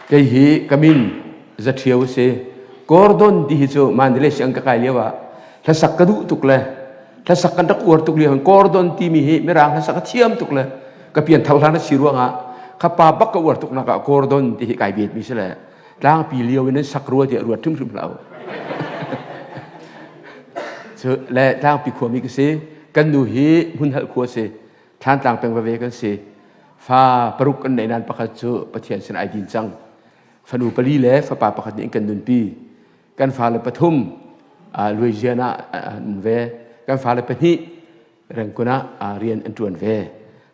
Kei hi ka min Zaṭhio a si. Gordon ti hi cu Mandalay sianginn ka kai lio ah hlasak ka duh tuk le hlasak kan rak uar tuk lio hin Gordon timi hi Mirang hlasak a thiam tuk le ka pianthar hlan a si ruangah kha pa bak ka uar tuk nak ah Gordon ti hi kai bet mi si le tlangpi lio in an sak rua tiah ruat hrimhrim hlah u. Cu le tlangpi khuami ka si. Kan nu hi hmunhalh khua si. Thlantlang peng veve kan si. Fa paruk kan neih nain pakhat cu Pathian sin ai din cang. Fanu pali le fapa pakhat nih kan nunpi. Kan fale pathum Louisiana ah an ve. Kan fale pahnih Rengkun ah rian an ṭuan ve.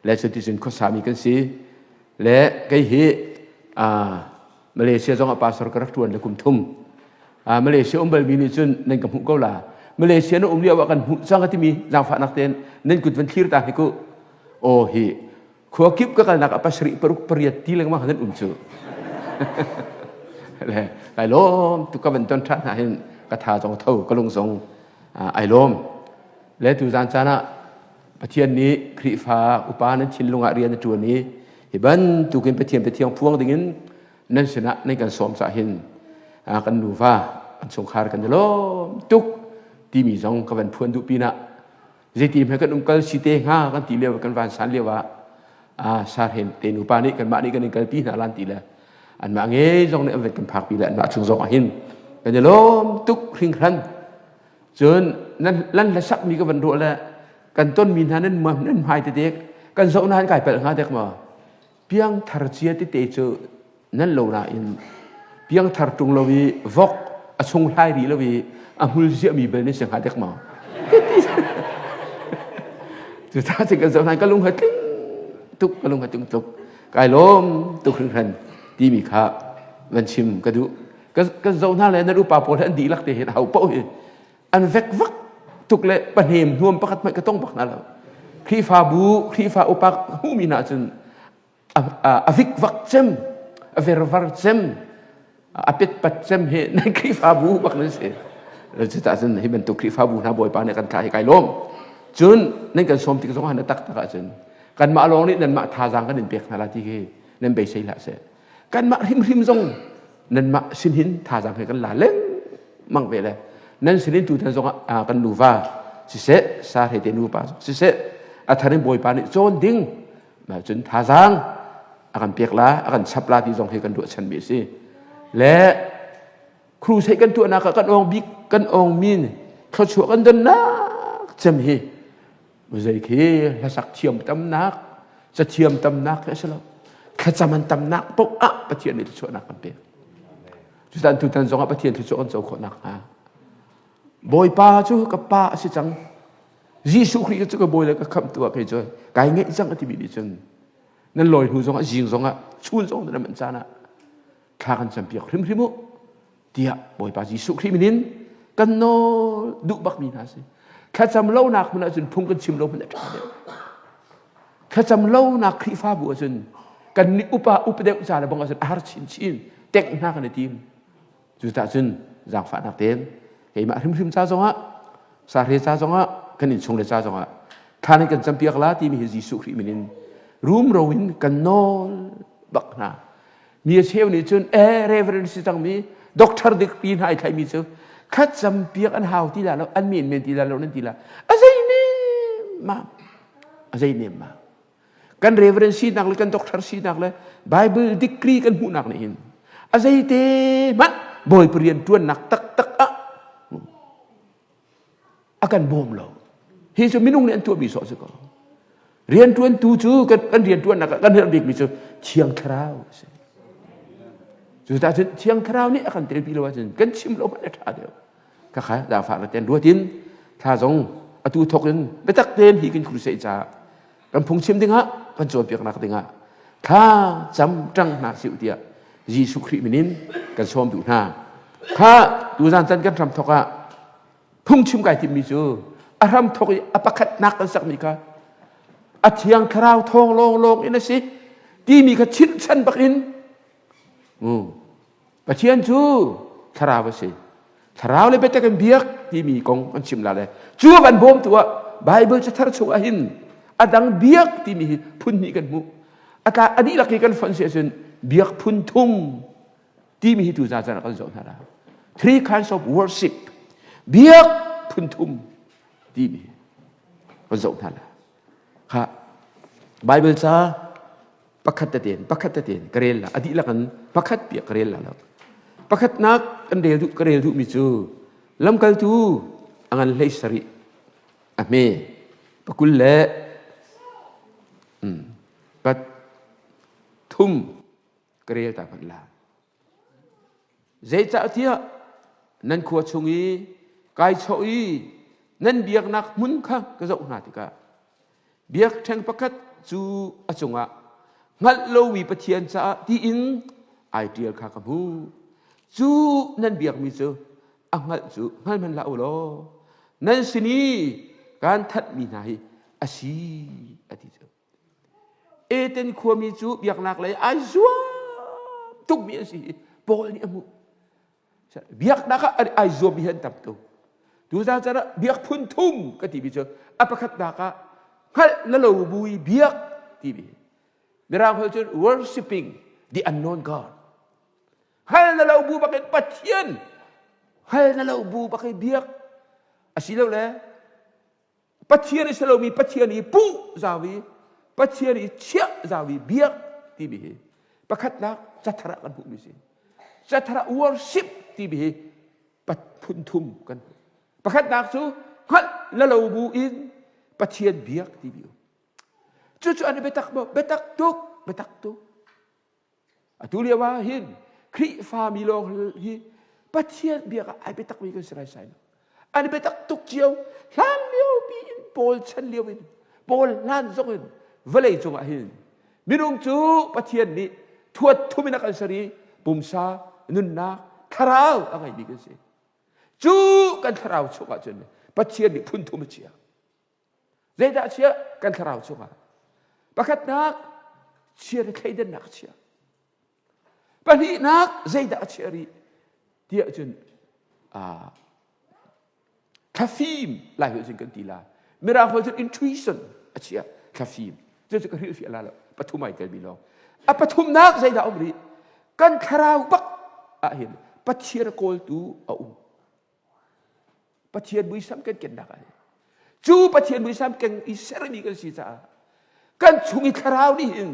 Le cuticun khuasami kan si. Le kei hi Malaysia zong ah pastor ka rak ṭuan le kum thum. Malaysia um balmi nih cun nan ka hmuh ko la. Malaysia na um lio ah kan hmuh cang ka timi zaangfahnak tein nan kut van thlir ta hnik u. Aw hi khua kip ka kalnak ah pasarih paruk pariat ti lengmang nan um cu. Le kai lawm tu ka van ton ṭhan hna hin ka tha zong tho ka lung zong ai lawm. Le tu zan caan ah Pathian nih Khrihfa upa nan thinlung ah rian a ṭuan i hi bantukin Pathian biathiang phuang dingin nan sinah nan kan sawm cah hin kan nuva kan chungkhar kan i lawm tuk timi zong ka van phuan duh pinah zeiti hme kan umkal si te hnga kan ti lio kan van san lio ah sarhen te nupa nih kanmah nih kan in kalpi hna lan ti le anmah ngei zong nih an van kan phakpi le anmah chung zong ah hin kan i lawm tuk hringhran Cun nan lan hlasakmi ka van ruah le kan tonmi hna nan nan hmai tete kan zoh nain kai palh hnga dek maw? Piangthar cia tete cu nan lo nain piangthar ṭung lo i vok a chung hlai rih lo i a hmul ziahmi bel nan si hnga dek maw? Cucaah cun kan zoh nain ka lung ha tling tuk ka lung ha tling tuk kai lawm tuk hringhran timi kha van chim ka duh. Kan zoh hna le nan upa pawl he an dihlak te hin ho paoh hi an vek vak tuk le pahnem hnuam pakhat hmanh ka tong bak hna lo. Khrihfabu, Khrihfa upa hmuhmi hna cun a vik vak cem, a vervar cem, a petpat cem hi nan Khrihfabu bak nan si. Cucaah cun hi bantuk Khrihfabu hna Bawipa nih kan thlah hi kai lawm. Cun nan kan sawm tik zong ah na taktak ahcun kanmah lawng nih nanmah thazaang kan in pek hna la ti khi nan beisei hlah seh. Kanmah hrimhrim zong nanmah sin hin thazaang he kan la lengmang ve le nan sinin tutan zong ah kan nuva siseh sa te nupa zong siseh a thar in bawipa nih cawn ding cun thazaang a kan pek la a kan chap la ti zong hi kan ruahchanmi a si le crusade kan tuahnak ah kan awng bik kan awng min thluachuah kan donnak cem hi Zei khi hlasak thiam tamnak, cathiam tamnak khi a si lo. Thlacam an tamnak paoh ah Pathian nih thluachuahnak kan pek. Cutan tutan zongah Pathian thluachuah kan co khawh nakhnga. Bawipa cu ka pa a si cang. Jesuh Khrih cu ka bawi le ka khamhtu ah kei cu kai ngeih cang a timi nih cun nan lawi hnu zongah zing zongah chun zong nan manh caan ah thla kan campiak hrimhrim u. tiah Bawipa Jesuh Khrih min in kan nawl duh bakmi hna si. Thlacam lonak hmun ahcun phung kan chim lo hmanh a ṭha deuh. Thlacam lonak Khrihfabu ahcun kan nih upa upa deuh ca le bang ahcun a har chinchin tengh hna kan i tim. Cucaah cun zaangfahnak tein keimah hrimhrim ca zongah sahre ca zongah kan innchung le ca zongah thla nan kan campiak la timi hi Jesuh Khrih min in rumro in kan nawl bak hna. Mi a cheu nih cun eh reverend si cangmi doctor degree hna ai thlaimi cu thlacam piak an hau ti la lo an men men ti la lo nan ti la a zei nem ma a zei nem ma kan reverend sinak le kan doctor sinak le bible degree kan hmuhnak nih hin a zei te hmanh bawipa rian tuannak taktak ah a kan bawm lo hi cu minung nih an tuahmi sawh si ko riantuantu cu kan, kan riantuannak ah kan herh bikmi cu thiang thlarau a si cucaah cun thiang thlarau nih a kan telpi lo ahcun kan chim lo hmanh a ṭha deuh khakha zaangfah na ten ruat in thla zong atu thawk in biatak tein hi kan crusade caah kan phungchim dingah kan cawnpiaknak dingah thla cam ṭang hna siu tiah Jesuh Khrih min in kan sawm duh hna kha tuzan can kan hram thawk ah phungchim kai timmi cu a hram thawk i a pakhatnak kan sakmi kha a thiang thlarau thawng lawnglawng in a si timi kha chirhchan bak in Pathian cu thlarau a si thlarau le biatak in biak timi kong an chim la le cu van bawmtu ah Bible cathar chung ah hin a dang biak timi hi phun hnih kan hmuh a tla a dihlak hi kan fonh si ahcun biak phun thum. Timi hi tu za zan ah kan zoh hna la. Three kinds of worship. Biak phun thum timi kan zoh hna la. Kha Bible ca pakhat tein pakhat tein ka rel la a dihlak in pakhat piah ka rel la lo. Pakhatnak kan rel duh ka rel duhmi cu lamkaltu a ngan hlei sarih a hme pakul le pat thum ka rel ta hmanh la. Zeicahtiah nan khua chung i kai chawh i nan biaknak hmun kha ka zoh hna tikah biakṭheng pakhat cu a cungah hngalh lomi Pathian caah tiin ai ṭial kha ka hmuh. Cu nan biakmi cu a hngalh cu hngal hmanh hlah u law nan sin i kaan thanhmi hna hi a si a ti cu. Eden khuami cu biaknak lei ai zuam tukmi an si i Paul nih a hmuh. Biaknak ah ai zuammi hi an tam tuk. Tuzaan caan ah biak phun thum ka timi cu a pakhatnak ah hngalh na lo bu i biak timi. Mirang holh cun worshiping the unknown God. Hngal na lo bu bakin Pathian hngal na lo bu bakin biak asilole Pathian i si lomi Pathian i puh zau i Pathian i chiah zau i biak timi hi pakhatnak cathar ah kan hmuhmi si. Cathar ah worship timi hi phun thum kan hmuh. Pakhatnak cu hngalh la lo bu in Pathian biak timi um. Cucu an i biatak maw? Biatak tuk, biatak tuk. Atu lio ah hin Khrihfami lawng hi Pathian biak ah ai biatakmi kan si raisai lo. An i biatak tuk cio. Hlan lio pi in Paul chan lio in Paul hlan zong in vawlei cungah hin minung cu Pathian nih thuat thum in a kan ser i pumsa, nunnak, thlarau a ngeimi kan si. Cu kan thlarau chungah cun Pathian nih phun thum a chia. Zeidah a chiah? Kan thlarau chungah. Pakhatnak, chia le thleidannak a chiah. Pahnihnak, zeidah a chiah rih? Tiah cun thlafim lai holh cun kan ti la. Mirang holh cun intuition a chiah. Thlafim. Cucu ka hrilhfiah la lo. Pathum ai telmi lawng. A pathumnak zeidah um rih? Kan thlarau bak ah hin Pathian a kawltu a um. Pathian muisam kan kennak ah cu Pathian muisam keng i sermi kan si caah kan chung i thlarau nih hin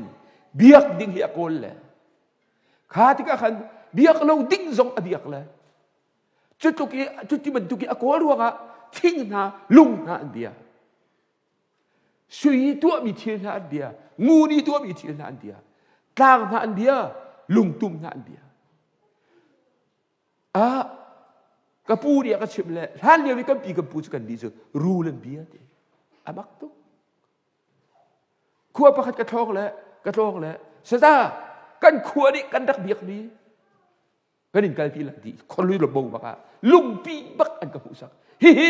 biak ding hi a kawl le kha tikah khan biak lo ding zong a biak le cu tluk i cuti bantuk i a kawl ruangah thing hna lung hna an bia sui tuahmi thil hna an bia ngun i tuahmi thil hna an bia tlang hna an bia lungtum hna an bia Ah, ka pu nih a ka chimh le hlan lio i kan pi kan pu cu kan nih cu rul an bia ti. A mak tuk. Khua pakhat ka thlawng le ka tlawng le saza kan khua nih kan rak biakmi kan in kalpi la ti khorlui lo bo bak ah lungpi bak an ka hmuhsak. Hihi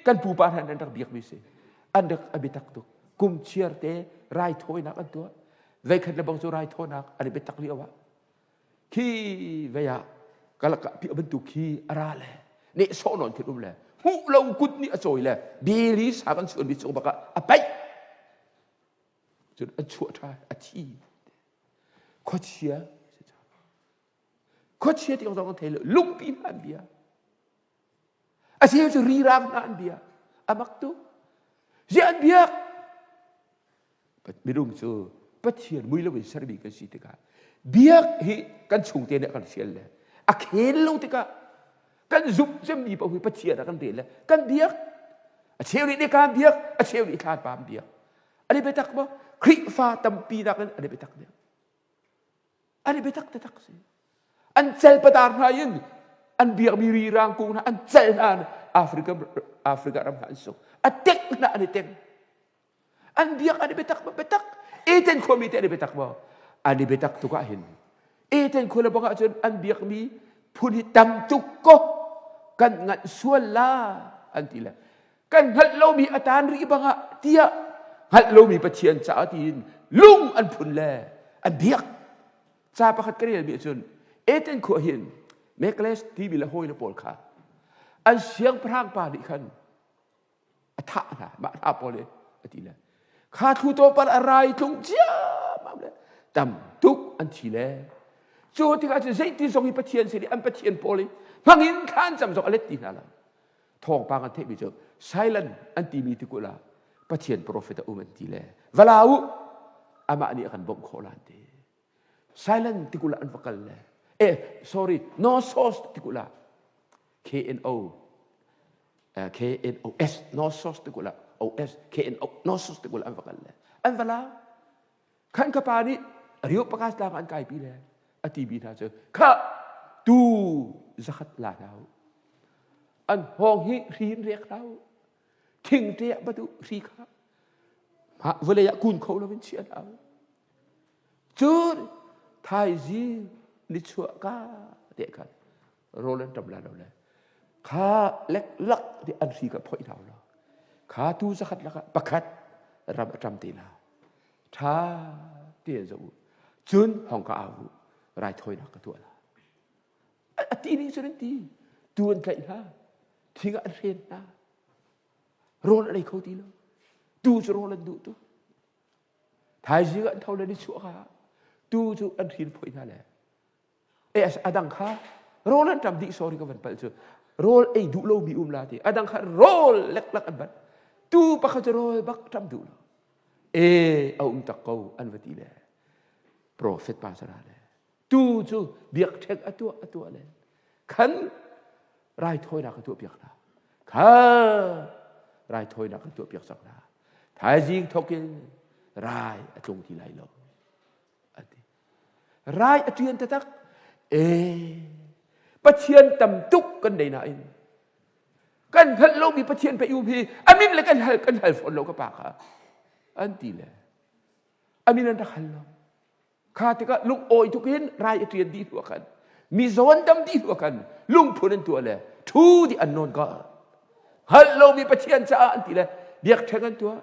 kan pupa hna an rak biakmi si. An rak a biatak tuk. Kum chiar te raithawinak an tuah. Veikhat le bang cu raithawinak an i biatak lio ah khi vei ah kalak ah piah bantuk khi a ra le nehsawh nawn khin um le hmuh lo kut nih a cawi le beli sa kan chuan mi cung bak ah a paih cun a chuah ṭha a thi khuachia khuachia ti zong kan thei lo lungpi hna an bia a cheu cu rirang hna an bia a mak tuk ziah an biak Minung cu Pathian mui loin sermi kan si tikah biak hi kan chungte nih a kan fial le a khel lo tikah kan zumh cemmi paoh hi Pathian ah kan rel le kan biak. A cheu nih nika biak, a cheu nih thlanpa an biak. An i biatak maw? Khrihfa tampi nakin an i biatak deuh. An i biatak taktak si. An cel patar hna in an biakmi rirang kung hna an cel hna Africa Africa ram hna an sung. A tek hna an i teng. An biak an i biatak maw? Biatak. Eden khuami te an i biatak maw? An i biatak tuk ah hin Eden khua le bang ahcun an biakmi phun hi tam tuk ko kan nganh sual la an ti le kan hngalh lomi a tan rih bang ah tiah hngalh lomi Pathian caah tiin lung an phun le an biak ca pakhat ka relmi ahcun Eden khua hin Mekles timi le hawi le pawl kha an siangpahrang pa nih khan a thah hna mah hna pawl hi a ti le kha thlu to pal a rai tlung ciammam le tam tuk an thi le. Cu tikah cun zeiti zong hi Pathian sin i an Pathian pawl i hmangin thla an cam zong a let ti hna lo. Thawngpang an theihmi cu silent an timi tikulh ah Pathian profet a um an ti le vala u amah nih a kan bawmh khawh la an ti. Silent tikulh ah an va kal le eh sorry no source tikulh ah KNO KNOS no source tikulh ah OS KNO no source tikulh ah an va kal le an va la Khan ka pa nih Areopagas tlang an kaipi le a timi hna cu kha tu zakhat la hna u. An hawng hi hri in rek hna u. Thingte ah bat u hri kha. Mah vawlei ah kun kho loin chia hna u. Cun thaizing nichuah ka te khan rawl an ṭam la lo le kha leklak ti an hri kha phoih hna law kha tu zakhat lakah pakhat ram a ṭam te la ṭha tein zoh u cun hong ka au u raithawinak ka tuah la a ti ning cun an ti tu an tlaih hna thing ah an hren hna rawl an ei kho ti lo tu cu rawl an duh tu thaizing ah an tho le ni chuah kha tu cu an hrin phoih hna le E a dang kha rawl an ṭam dih sorry ka van palh cu rawl ei duh lomi um la ti a dang kha rawl leklak an bat tu pakhat cu rawl bak ṭam duh lo e a um tak ko an va ti le prophet pa sara le tu cu biakṭhek a tuah a tuah le khan raithawinak a tuah piak hna kha raithawinak an tuah piak cang hna thaizing thokin rai a tlung ti lai lo a ti. Rai a ṭian taktak. E, Pathian tam tuk kan nei nain kan hngalh lomi Pathian pei um hi a min le kan hal kan hal fawn lo ka pa kha an ti le a min an rak hal lo kha tikah lung awi tuk in rai a ṭian dih hnu ah khan mi zawn dam dih hnu ah khan lungphun an tuah le ṭhu dih an nawn ka hngalh lomi Pathian caah an ti le biakṭheng an tuah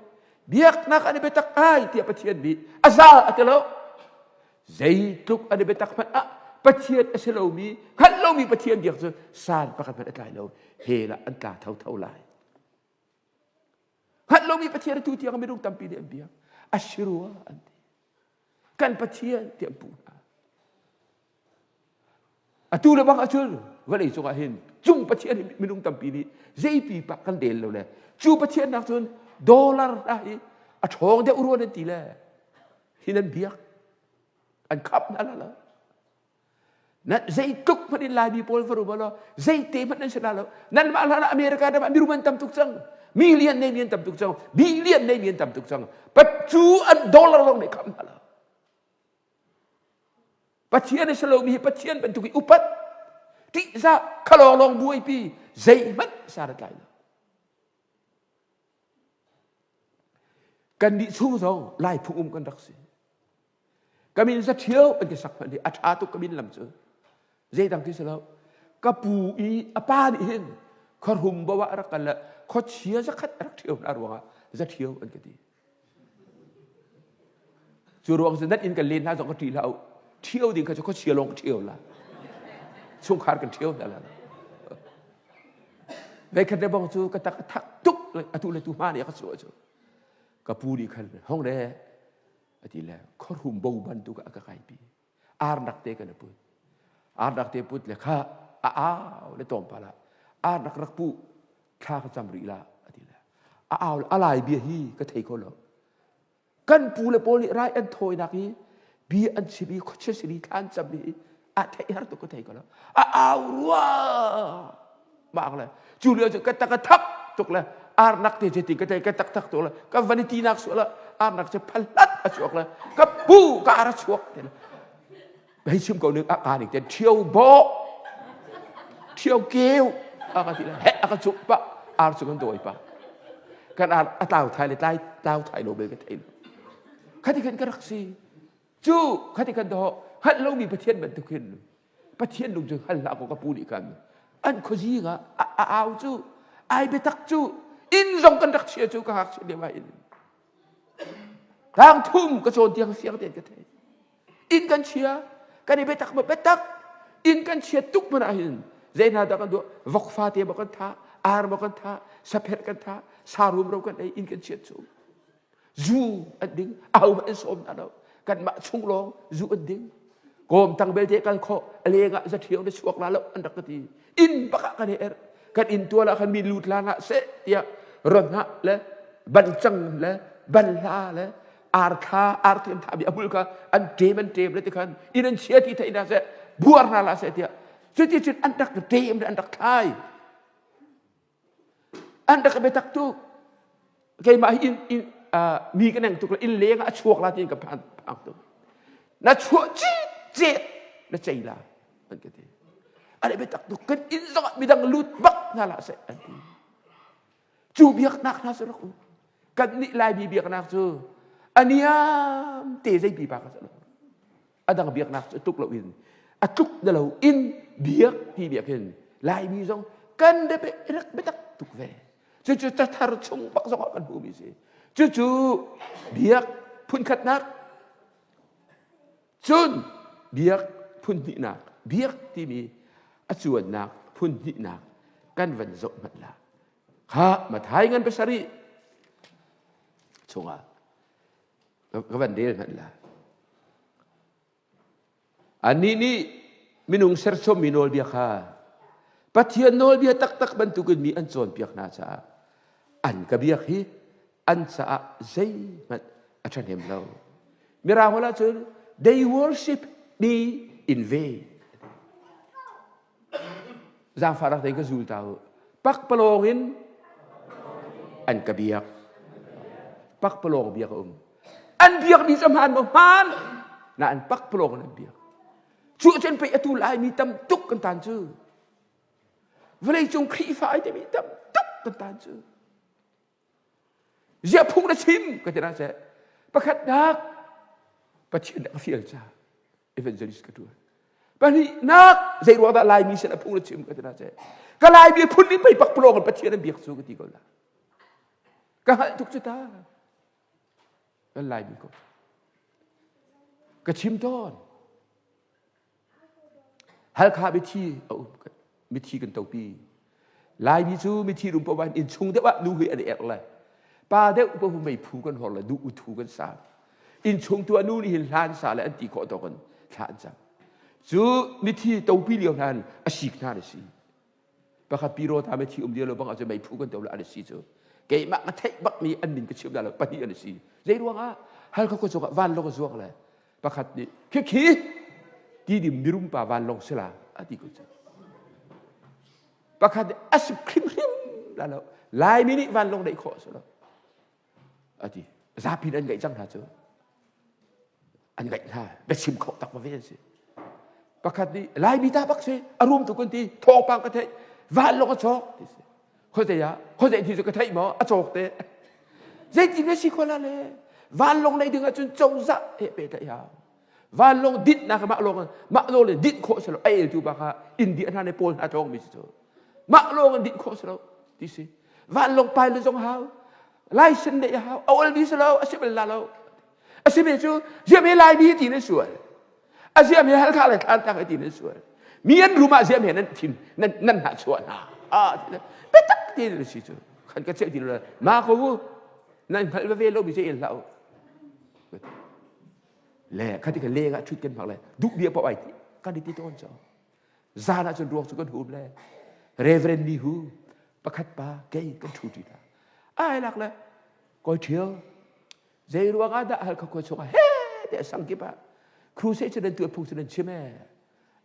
biaknak an i biatak ai tiah Pathian nih a za a ti lo zeitluk an i biatak hmanh ah Pathian a si lomi hngalh lomi Pathian biak cu san pakhat hmanh a tlai lo hell ah an tla thotho lai hngalh lomi Pathian atu tiang minung tampi nih an biak a si rua an ti kan Pathian tiah an puh hna Atu le bang ahcun vawlei cungah hin cung Pathian hi minung tampi nih zeipi pak kan del lo le cu Pathian nak cun dollar hna hi a ṭhawng deuh rua nan ti le hi nan biak an khap hna la lo na zeitluk hmanh in Laimi pawl va rum law zeite hmanh nan si la lo nanmah hlan ah America ram ah mirum an tam tuk cang million nei mi an tam tuk cang billion nei mi an tam tuk cang pat cu an dollar lawng nih khap hna lo Pathian a si lomi hi Pathian bantuk i upat ṭihzah khalawng lawng buaipi zeihmanh san a tlai lo. Kannih chung zong Lai phung um kan rak si. Ka min zaṭhio an ti sak hmanh hi a ṭha tuk ka min lam cu. Zeidang ti si lo. Ka pu i a pa nih hin khuahrum bo ah a rak kal le khuachia zakhat a rak ṭhio hna ruangah zaṭhio an ka ti. Cu ruang cu nan inn kan len hna zong ka ṭih hlah u. Ṭhio ding kha cu khuachia lawng ka ṭhio la. Chungkhar kan ṭhio hna la. Veikhat le bang cu ka tak a thak tuk atu le tu hma nih a ka chuah cu. Ka pu nih khan hong le a ti le khuahrum bo bantuk a ka kaipi. Arnak te kan put. Arnak te put le kha a au le tawm pala. Arnak rak pu thla ka cam rih la a ti le a au a lai bia hi ka thei kho lo kan pu le pawl nih rai an thawinak hi bia an chim i khuachia sin i thla an cam i a theih har tuk ka thei ko lo a au rua mak le cu lio cu ka tak a thak tuk le arnak te ti ka thei ka tak tak tuk le ka vanity nak suah la arnak cu phalat a chuak le ka pu ka ar a chuak te le hei chim ko ning a ka ning ten ṭhio bawh ṭhio keu a ka ti le heh a ka cuk pa ar cu kan dawi pa kan ar a tlau thai le tlai tlau thai lo bel ka thei lo khati khan ka rak si cu khati khan do hngalh lomi pathian bantuk hin pathian lung cu hal hlah ko ka pu nih kan an khuazing ah a au cu ai biatak cu inn zong kan rak chia cu ka ngakchia lio ah in tlang thum ka cawn tiang siang tein ka thei inn kan chia kan i biatak ma biatak inn kan chia tuk hmanh ah hin zei hna dah kan duah vok fate maw kan thah ar maw kan thah sapherh kan thah sa rumro kan ei inn kan chiat chung zu an ding aho hmanh an sawm hna lo kanmah chung lawng zu an ding. Kawm tang belte kal khawh a leng ah zaṭhiang na chuak la lo an rak ka ti. Inn bak ah kan i erh. Kan inn tual ah khan mi lut hlan ah seh tiah ron ah le bancang le banhla le arthla arthiam tha bi a hmul kha an ṭem an ṭem le ti khan inn an chia ti theih hna seh buar hna la seh tiah cuti cun an rak ṭem le an rak thlai. An rak biatak tuk. Keimah hi inn, inn, uh, mi ka neng tuk le inn leng ah a chuak la tiin ka phan phang tuk. Na chuah cit cet na cei la an ka ti. An biatak tuk kan inn zong ah midang lut bak hna la seh an ti. Cu biaknak hna cu rak um. Kan nih Laimi biaknak cu aniam te zei pipa ka lo. A dang biaknak cu tluk lo in a tluk na lo in biak ti biak hin Laimi zong kan rak biatak tuk ve. Cucu cathar chung bak zong ah kan hmuhmi si. Cucu biak phunkhatnak cun biak phunhnihnak biak timi a cuannak phunhnihnak kan van zoh hmanh la. Kha Mathai ngan pasarih chungah ka van rel hmanh la. Annih nih minung serchommi nawlbia kha Pathian nawlbia taktak bantukin mi an cawnpiak hna caah an ka biak hi an caah zeihmanh a ṭhahnem lo. Mirang holh ahcun they worship me in vain. Zaangfahnak tein ka zul ta u. Pakpalawng in an ka biak. Pakpalawng biak a um. An biak mi cu hmaan maw hmaan? Nain pakpalawng in an biak. Cu cun pei atu Laimi tam tuk kan tan cu. Vawleicung Khrihfa ai timi tam tuk kan tan cu. Ziah phung na chim ka ti na seh. Pakhatnak Pathian dah ka fial ca evangelist ka ṭuan. Pahnihnak zei ruang dah Laimi sin a phung na chim ka ti na seh. Ka Laimi phun nih pei pakpalawng in Pathian an biak cu ka ti ko la. Ka hngalh tuk cu ta. Kan Laimi ko. Ka chim tawn. Halkha mithi a um mithi kan topi. Laimi cu mithi rum paoh in innchung deuh ah nu hi an i erh le pa deuh paoh meiphu kan hor le nu uthu kan sa. Innchung tu ah nu nih hin hlan sa le an ti khawh tawk in thla an cam. Cu mithi topi lio hna in a sik hna an si. Pakhat pi rawta mithi um lio lo bang ahcun meiphu kan to le an si cu. Keimah ka theih bak mi an min ka chim dah lo pahnih an si. Zei ruangah Halkha khua cungah vanlawng a zuang le pakhat nih khikhi tidim mirum pa vanlawng sila a ti ko cu pakhat nih a sip hrimhrim la lo laimi nih vanlawng neih khawh a si lo a ti zapi an ngaih cang hna cu an ngaih hna biachim kho tak ve an si pakhat nih laimi ta bak si a rum tuk an ti thawngpang ka theih vanlawng a chawk ti si Khuazei ah khuazei thi cu ka theih maw a cawk te zeitin na si kho la le vanlawng nei ding ahcun cozah he pehtlaih hau vanlawng dinhnak mah lawng mah lawng in dinh khawh si lo a eltu bak ah India hna ne pawl hna ṭawng mi si cu mah lawng in dinh khawh si lo ti si vanlawng pilot zong hau license neih a hau a ol mi si lo a si bal la lo a si mi cu ziam he laimi ti na sual a ziam he halkha le thlan tak ti nan sual mi an rum ah ziam he nan thin nan nan hna chuah hna ah biatak te nan si cu khan ka cheh ti lo ma ko u nan hngalh ve lo mi che el hlah u le khati ka leng ah thut kan hmak le duh bia paoh ai ti kan ti tawn cho zan ah cun ruak cu kan hum le reverend ni hu pakhat pa kei kan thu ti ta ai lak le koi thial Zei ruang ah dah Halkha khua chungah he tiah sang kip ah crusade cu nan tuah phung cu nan chim ee.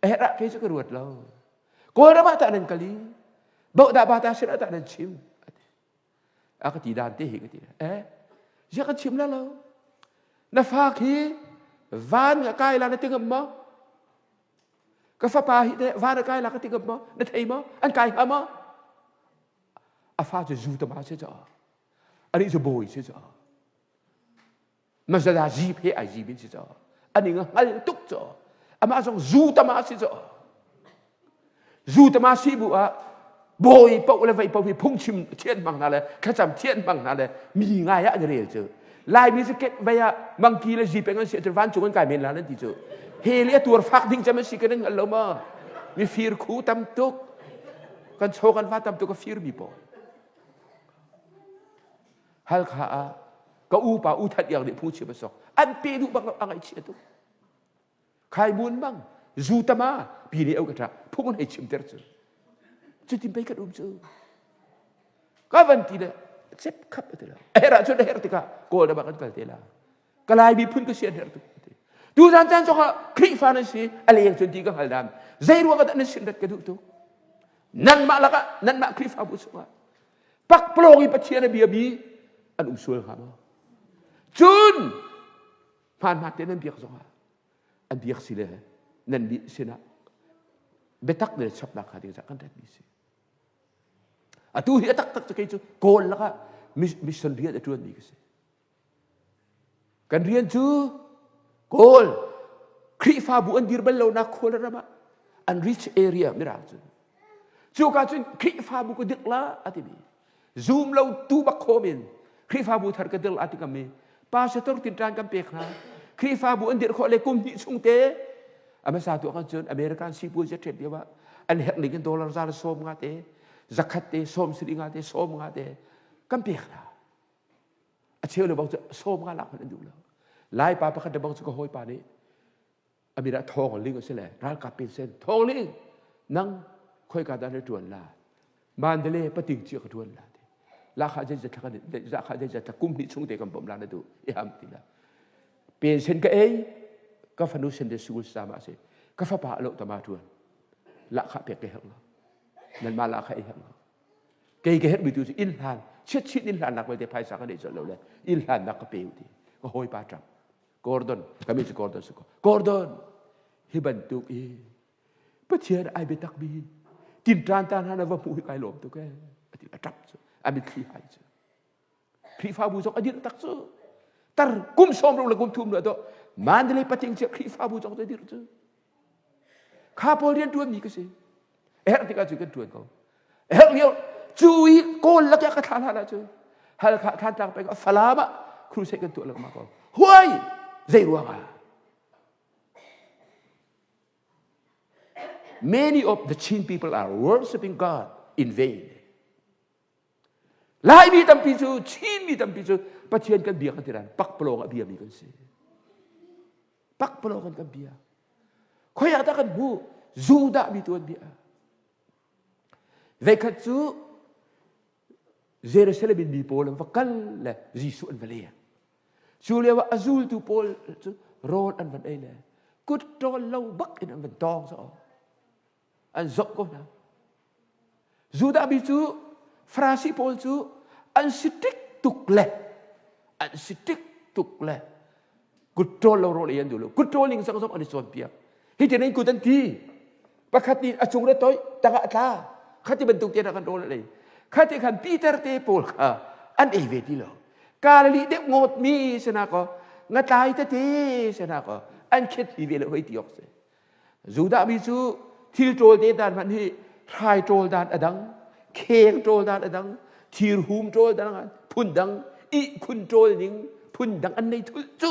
A herh ah kei cu ka ruat lo. Kawlram ah tah nan kal i bohdah bata sin ah tah nan chim. A ka ti dan te hi ka ti. Eh, ziah kan chim la lo. Na fa khi van ka kai la na ti ngam maw? Ka fapa hi te van a kai la ka ti ngam maw? Na thei maw? An kai hnga maw? A fa cu zu tama si caah. Anih cu bawi si caah Mazada jeep he ai jeep in si caah ani nga hngal tuk caah amah zong zu tama si caah zu tama si bu ah bawi paoh le vei paoh hi phungchim thian hmang hna le thlacam thian hmang hna le mi ngai ah an rel cu Laimi cu ket vei ah mangki le jeep an si cun vancung an kai men la nan ti cu heli a tuar fak ding cem an si kan hngal lo ma mi fir khu tam tuk kan chaw kan va tam tuk a fir mi pawl Halkha ah ka upa U That Iang nih phungchim a sok. An pe duh bak lo, a ngaihchia tuk. Khai mun bang zu tama pi le au ka ṭha phung an hei chimter cu. Cutin pei kan um cu. Ka van ti le cep khap a ti lo. A herh ahcun a herh tikah Kawl ram ah kan kal te la. Ka Lai miphun ka si an herh tuk. Tu zan caan zong ah Khrihfa nan si a leng cun ti ka hngal dam. Zei ruang ah dah nan sin rat ka duh tuk. Nanmah lakah nanmah Khrihfabu chungah pakpalawng i Pathian a biami an um sual hnga maw? Cun hmaanhmaan te nan biak zongah an biak si le nan nih sinah biatak le chapnak kha ding kan ratmi si. Atu hi a taktak cu kei cu Kawl lakah mission rian a ṭuanmi ka si. Kan rian cu Kawl Khrihfabu an dir bal lonak khual ram ah an rich area mirang cu. Cuka cun Khrihfabu ka dirh la a timi zum lo tu bak khawm in Khrihfabu thar ka dirh la ti ngam i pastor tinṭan kan pek hna. Khrihfabu an dirh khawh le kum hnih chung te a hmasa tu ah cun American sipuazi a ṭhet lio ah an herh ning in dollar za le sawm nga te zakhat te sawm siri nga te sawm nga te kan pek hna. A cheu le bang cu sawm nga lak hmanh an duh lo. Lai pa pakhat le bang cu ka hawipa nih a min ah Thawng Ling a si le ralkap pensen Thawng Ling nang khoika dah na ṭuan la Mandalay pating cia ka ṭuan la ti la kha zeizat thla kan za kha zeizat thla kum hnih chung te kan bawmh la na duh i ham ti la pensen ka ei ka fanu Sunday school sama a si ka fapa a lo tama ṭuan la kha pek ka herh lo nanmah la kha ei herh lo kei ka herhmi tu cu inn hlan chiatchin inn hlannak vialte phaisa ka nei colh lo le inn hlannak ka pe u ti ka hawipa ṭap Gordon ka min cu Gordon si ko Gordon hi bantuk i Pathian ai biatak mi tinṭan ta hna na va hmuh hi kai lawm tuk ee a ti a ṭap cu a mitthli hai cu Khrihfabu zong a dirh tak cu tar kum sawm ruk le kum thum le to Mandalay pating cia Khrihfabu zong cu dirh cu kha pawl rian ṭuan mi ka si a herh tikah cu kan ṭuan ko a herh lio cu i kawl lakah ka thla hlan ahcun Halkha Thantlang peng Falam ah crusade kan tuah lengmang ko huai zei ruangah Many of the Chin people are worshiping God in vain. Laimi tampi cu Chinmi tampi cu Pathian kan biak an ti ran pakpalawng a biami kan si. Pakpalawng kan kan bia. Khoi ah dah kan hmuh? Judah mi tu an bia. Veikhat cu Jerusalem in mi pawl an va kal le Jesuh an va leng. Cu lio ah a zultu pawl cu rawl an van ei le kut ṭawl lo bak in an van tawng zo. An zoh ko hna. Judah mi cu Farasi pawl cu an si tik tuk le an si tik tuk le kut ṭawl lo rawl ei an duh lo. Kut ṭawl ning zong zong an i cawnpiak. Hi tin in kut an ti. Pakhat nih a cung le toih tangah a tla. Khati bantuk te kan rawl an ei. Khati khan Peter te pawl kha an ei ve ti lo. Galilee deuh ngawt mi sina ko ngatlai tete sina ko an khet hi ve lo hoi ti awk si. Judah mi cu thil ṭawl te dan hmanh hi hrai ṭawl dan a dang, kheng ṭawl dan a dang, thirhum ṭawl dan phun dang, ihkhun ṭawl ning phun dang an nei thulh cu.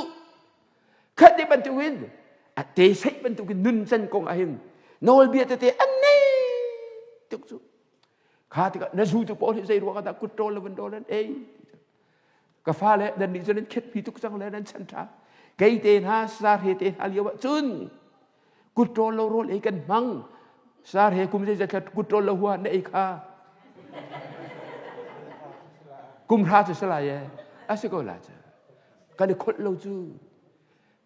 Khat te bantukin a te seih bantukin nuncan kong ah hin nawlbia tete an nei tuk cu. Kha tikah na zultu pawl hi zei ruang ah dah kut ṭawl le van ṭawl an ei? Ka fale nan nih cun nan khetpi tuk cang le nan chan ṭha. Kei te hna sarhe te hna lio ah cun kut ṭawl lo rawl ei kan hmang. Sarhe kum zeizat thla kut ṭawl lo hua na ei kha. Kum hra cu salai e. A si ko la cu. Kan i kholh lo cu.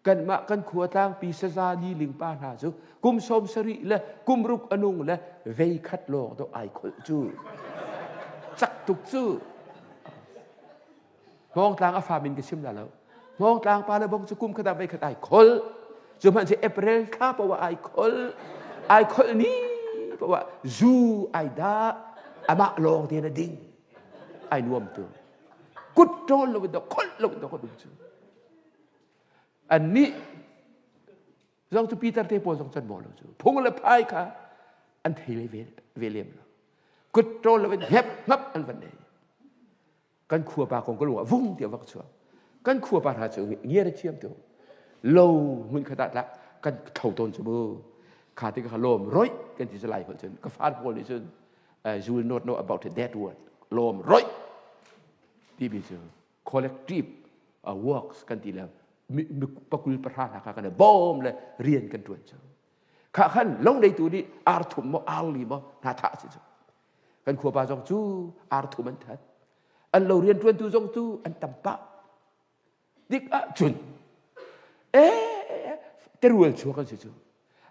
Kanmah kan khua tlangpi saza ni lingpa hna cu kum sawm sarih le kum ruk a nung le vei khat lawng dawh ai kholh cu. Cak tuk cu. Hmawngtlang a fa min ka chim la lo. Hmawngtlang pa le bong cu kum khat ah vei khat ai kholh. Cu hmanh cu April thla poah ai kholh. Ai kholh ni poah zu ai dah amah lawng te na ding. Ai nuam tu. Kut ṭawl lo in kholh lo in ka dum cu. Annih zong cu Peter te pawl zong can maw lo cu phung le phai kha an thei le ve, ve lem lo kut ṭawl lo in hep hngap an van ei kan khua pa kong ka lung ah vung tiah vak chuak kan khua pa hna cu ngiar a thiam tu lo hmun khat ah tlah kan tho tawn cu mu kha ti kha lawm roih kan ti lai holh cun ka far pawl nih cun you will not know about that word lawm roih timi cu collective works kan ti le. Pakul pahra hna kha kan bawm le rian kan ṭuan cu. Kha khan lo neitu nih ar thum maw ar li maw hna thah si cu. Kan khuapa zong cu ar thum an that. An lo rian ṭuantu zong cu an tam pah. Dik ahcun ee terual chuak an si cu.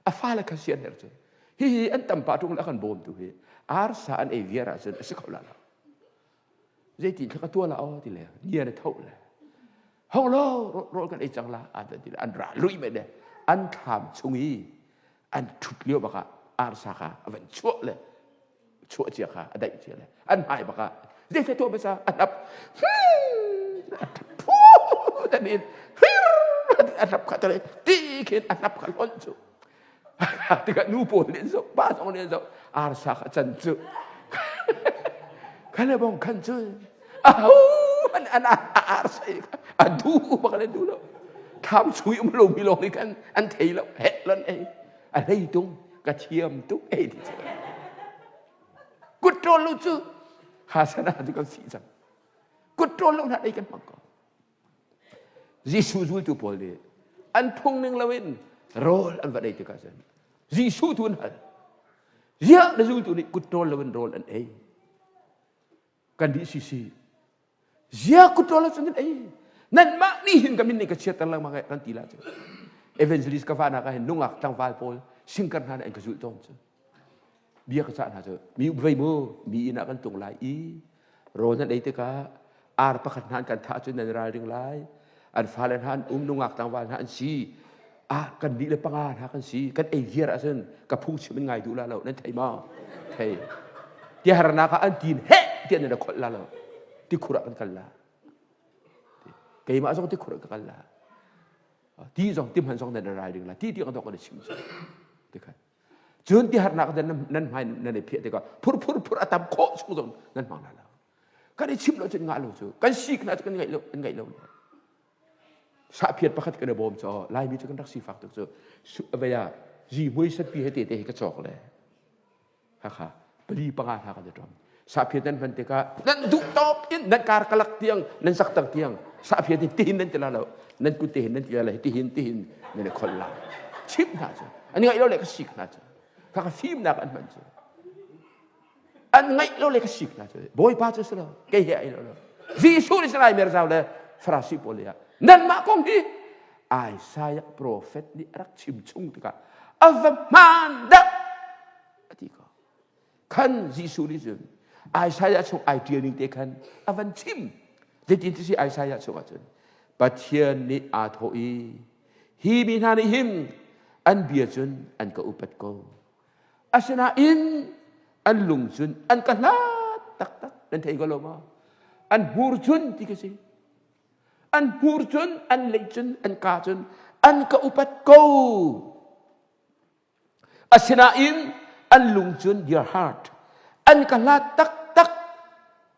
A fale kha si an herh cu. Hihi an tam pah ṭung le a kan bawmtu hi arsa an ei viar ahcun a si kho la lo. Zeitin thla ka tuah la aw ti le nia na tho le hong lo rawl kan ei cang la an ti le an ra lui me le an thlam chung i an ṭhut lio bak ah arsa kha a van chuah le chuah cia kha a daih cia le an hmai bak ah zei tuah basa a hnap dan in a hnap kha tale ti khin a hnap kha hlonh cu tikah nu pawl nih an zoh pa zong nih an zoh arsa kha can cu kha le bong khan cu aho an an arsa a du bak an du lo thlam chui um lo mi lawng nih khan an thei lo heh lon ei a hlei tung ka thiam tuk ei ti cu kut ṭawl lo cu kha sana cu kan si cang kut ṭawl lo hna ei kan hmang ko Jesuh zultu pawl nih an phung ning loin rawl an va ei tikah cun Jesuh tu an hal. Ziah na zultu nih kut ṭawl loin rawl an ei? Kan dih sisi. Ziah kut ṭawl lo cun an ei? Nanmah nih hin ka min nih ka chiatter lengmang eh kan ti la cu. Evangelist ka vahnak ah hin nungak tlangval pawl singkar hna nih an ka zulh tawn cu. Bia ka cah hna cu mi vei mu mi inn ah kan tung lai i rawl nan ei tikah ar pakhat hna an kan thah cun nan ralring lai an fale hna an um nungak tlangval hna an si ah kan nih le panga hna kan si kan ei viar ahcun ka phungchim in ngai duh la lo nan thei maw thei tiharnak ah an tin heh tiah nan kholh la lo tikhur ah kan kal la keimah zong tikhur ah ka kal la ti zong ti hman zong nan ralring la ti ti kan kan chim tikhan Cun tiharnak nan nan hmai nan i phiah tikah phur phur phur a tam khawh chung zong nan hmang hna lo. Kan i chimh lo cun ngah lo cu kan sik hna cu kan ngaih lo kan ngaih lo. Sahphiat pakhat kan i bawm caw Laimi cu kan rak sifak tuk cu vei ah zihmui satpi he te te hi ka cawk le khakha pali panga hna kan i ṭom. Sahphiat nan hman tikah nan duh tawk in nan kar kalak tiang nan saktang tiang sahphiat in tihin nan ti la lo nan kut tihin nan ti la tihin tihin nan i kholh la chimh hna cu an ngaih lo le ka sik hna cu kha ka fimnak an hman cu an ngaih lo le ka sik hna cu bawipa cu si lo kei he ai lo lo Jesuh nih salai merzau le Farasi pawl ah nanmah kong hi Isaiah profet nih a rak chim chung tikah a va hmaan dah a ti ko Khan Jesuh nih cun Isaiah chung ai ṭial ning te khan a van chim. Zeitin ti si Isaiah chung ahcun Pathian nih aa thawh i hi mi hna nih hin an bia cun an ka upat ko. Asinain an lung cun an ka hlat taktak. Nan thei ko lo maw? An hmur cun ti ka si. An hmur cun, an lei cun, an ka cun an ka upat ko. Asinain an lung cun their heart an ka hlat taktak.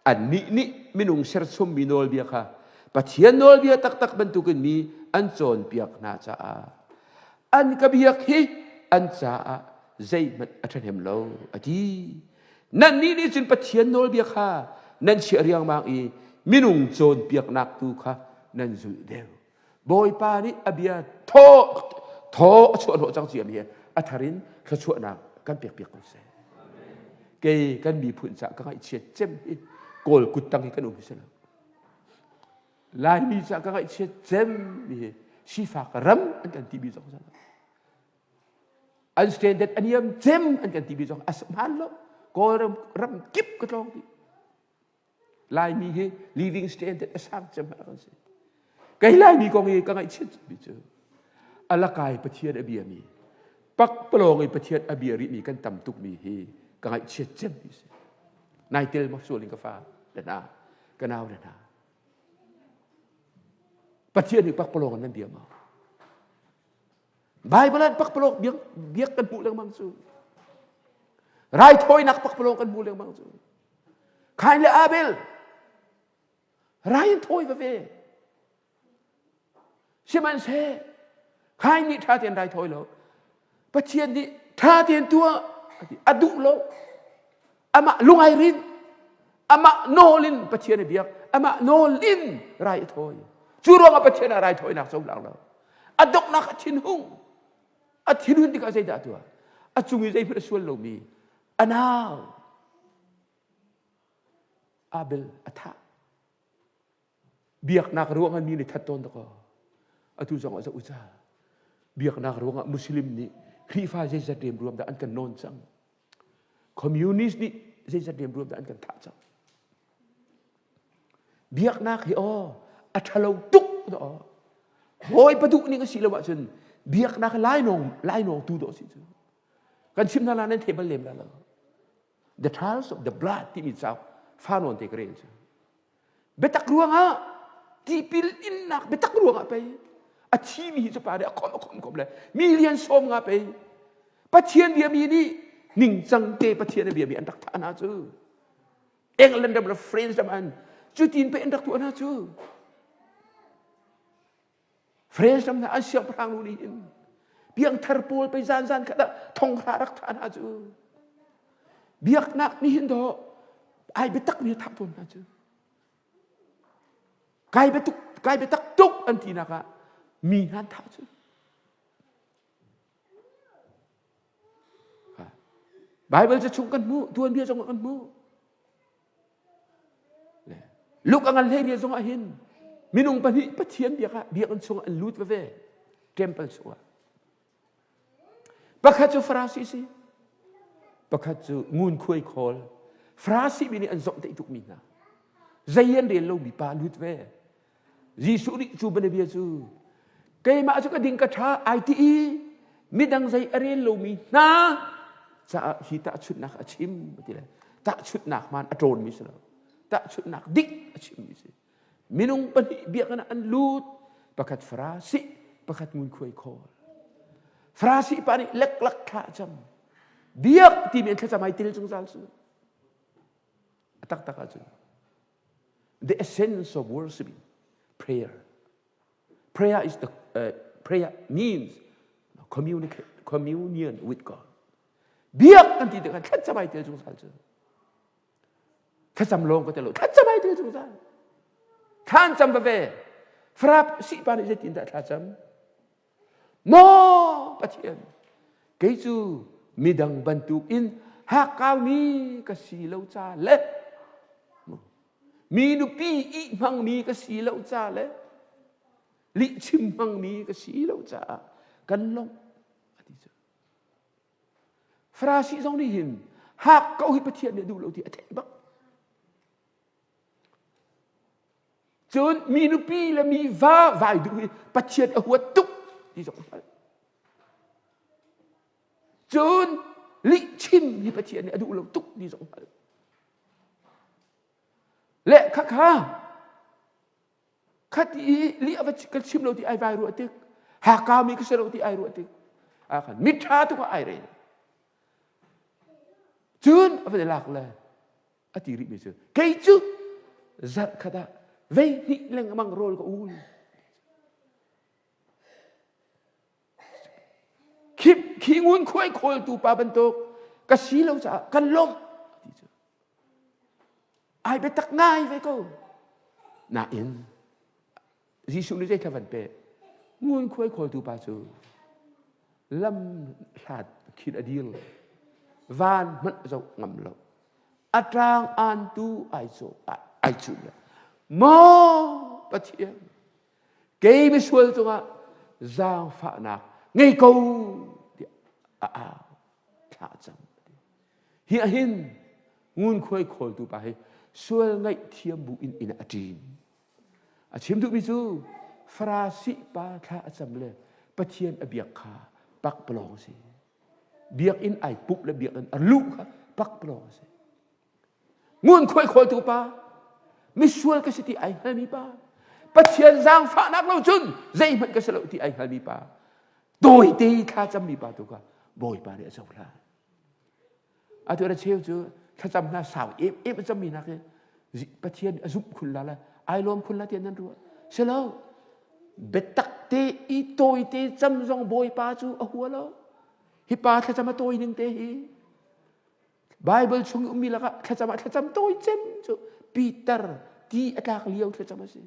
Annih nih minung serchommi nawlbia kha Pathian nawlbia taktak bantukin mi an cawnpiak hna caah an ka biak hi an caah zeihmanh a ṭhahnem lo a ti. Nannih nih cun Pathian nawlbia kha nan chiah riangmang i minung cawnpiaknak tu kha nan zulh deuh. Bawipa nih a bia thaw thaw a chuah hnawh cang ciami hi a thar in thluachuahnak kan pek piak ko seh. Kei kan miphun caah ka ngaihchiat cem hi Kawl kuttang hi kan um hi si lo. Laimi caah ka ngaihchiat cem mi hi sifak ram an kan timi zong si lo. An standard a niam cem an kan timi zong a hmaan lo. Kawlram ram kip ka tlawng dih. Laimi hi living standard a sang cem kan si. Kei Laimi kong hi ka ngaihchiat mi cu alakai Pathian a bia mi pakpalawng i Pathian a bia rih mi kan tam tuk mi hi ka ngaihchiat cem mi si. Nai tel ma sual in ka fa le hna ka nau le hna. Pathian nih pakpalawng nan bia ma? Bible ah pakpalawng biak, biak kan hmuh lengmang cu. Raithawinak pakpalawng kan hmuh lengmang cu. Kain le Abel rai in thawi va ve. Sihmanhseh Kain nih ṭha tein rai thawi lo. Pathian nih ṭha tein tuah a duh lo. Amah lungai rin. Amah nawl in Pathian a biak. Amah nawl in rai a thawi. Cu ruangah Pathian ah raithawinak cohlang lo. A donghnak a thinhung. A thinhun tikah zeidah a tuah? A cung i zeihmanh a sual lomi a nau Abel a thah. Biaknak ruangah mi nih that tawn dakaw. Atu zong ah zoh u ca. Biaknak ruangah Muslim nih Khrihfa zeizat riamruam dah an kan nawn cang. Communist nih zeizat riamruam dah an kan thah cang. Biaknak hi aw a ṭhalo tuk dah aw. Hawi paduh ning a si lo ahcun biaknak lainawng lainawng tu dawh si cu. Kan chim hna la nan thei bal lem la lo. The Trials of the Blood timi cauk fa nawn te ka rel cu. Biatak ruangah tipil innak biatak ruangah pei a thimi hi cu pa nih a khom a khom khom le million sawm nga pei Pathian biami nih ningcang te Pathian a biami an rak thah hna cu England ram le France ram an cutin pei an rak tuah hna cu France ram hna an siangpahrang nu nih hin piangthar pawl pei zan zan khat ah thonghra rak thah hna cu biaknak nih hin dawh ai biatak mi thah tawn hna cu kai biatuk kai biatak tuk an tinak ah mi hna an thah cu Bible cu chung kan hmuh tuanbia zong kan hmuh Luk a ngan hlei rian zong ah hin minung pahnih Pathian biak ah biakinn chungah an lut veve temple chungah. Pakhat cu Farasi si, pakhat cu ngunkhuai khawl. Farasi mi nih an zomhtaih tukmi hna. Zei an rel lomi pa lut ve. Jesuh nih cu bianabia cu keimah cu ka ding ka ṭha ai ti i midang zei a rel lomi hna caah hi tahchunhnak a chim ti le tahchunhnak hmaan a ṭawnmi si lo tahchunhnak dik a chimmi si minung pahnih biakinn ah an lut pakhat Farasi pakhat ngunkhuai khawl Farasi pa nih leklak thla a cam biak timi an thlacam ai tel zungzal cu a taktak ahcun the essence of worshiping prayer Prayer is the uh, prayer means communicate communion with God. Biak kan ti tikah thlacam ai tel zungzal cu. Thlacam lawng ka tel lo. Thlacam ai tel zungzal. Thlan cam veve. Farap sipa nih zeitin dah thlacam? Maw Pathian, kei cu midang bantukin hakkaumi ka si lo ca le mi nupi ih hmangmi ka si lo ca le lihchim hmangmi ka si lo caah kan lawmh a ti cu. Farasi zong nih hin hak ko hi Pathian nih a duh lo ti a theih bak. Cun mi nupi le mi va vai duh hi Pathian a huat tuk ti zong a hngalh. Cun lihchim hi Pathian nih a duh lo tuk ti zong a hngalh. Le khakha khati i lih a va ka chim lo ti ai vai ruah tik haka mi ka si lo ti ai ruah tik ah khan miṭha tuk ah ai rel. Cun a va lak le a ti rihmi cu kei cu zarh khat ah vei hnih lengmang rawl ka ul khi khi ngun khuai khawltu pa bantuk ka si lo caah kan lawmh ti cu ai biatak ngai ve ko nain Jesuh nih zei van pek ngunkhuai khawltu pa cu lam hlat khin a dir van hmanh zoh ngam lo a ṭang aan tu ai cu ai cu maw Pathian kei misual cungah zaangfahnak ngei ko tiah a au thla cam hi ahin ngunkhuai khawltu pa hi sual ngaihthiam bu in inn a ṭin A chim duhmi cu Farasi pa thla a cam le Pathian a biak kha pakpalawng a si. Biakinn ai pumh le biakinn a luh kha pakpalawng a si. Ngunkhuai khawltu pa, misual ka si ti ai hngalmi pa, Pathian zaangfahnak lo cun zeihmanh ka si lo ti ai hngalmi pa, tawite thla cammi pa tu kha Bawipa nih a cohlan. Atu a cheu cu thlacam hna sau em em a cammi nak hi Pathian a zumh khun la le ai lawm khun la tiah nan ruah. Si lo. Biatak te i tawite cam zong Bawipa cu a hua lo. Hi pa thlacam a tawi ning te hi Bible chung i ummi lakah thlacam ah thlacam tawi cem cu Peter ti a tlak lio thlacam a si.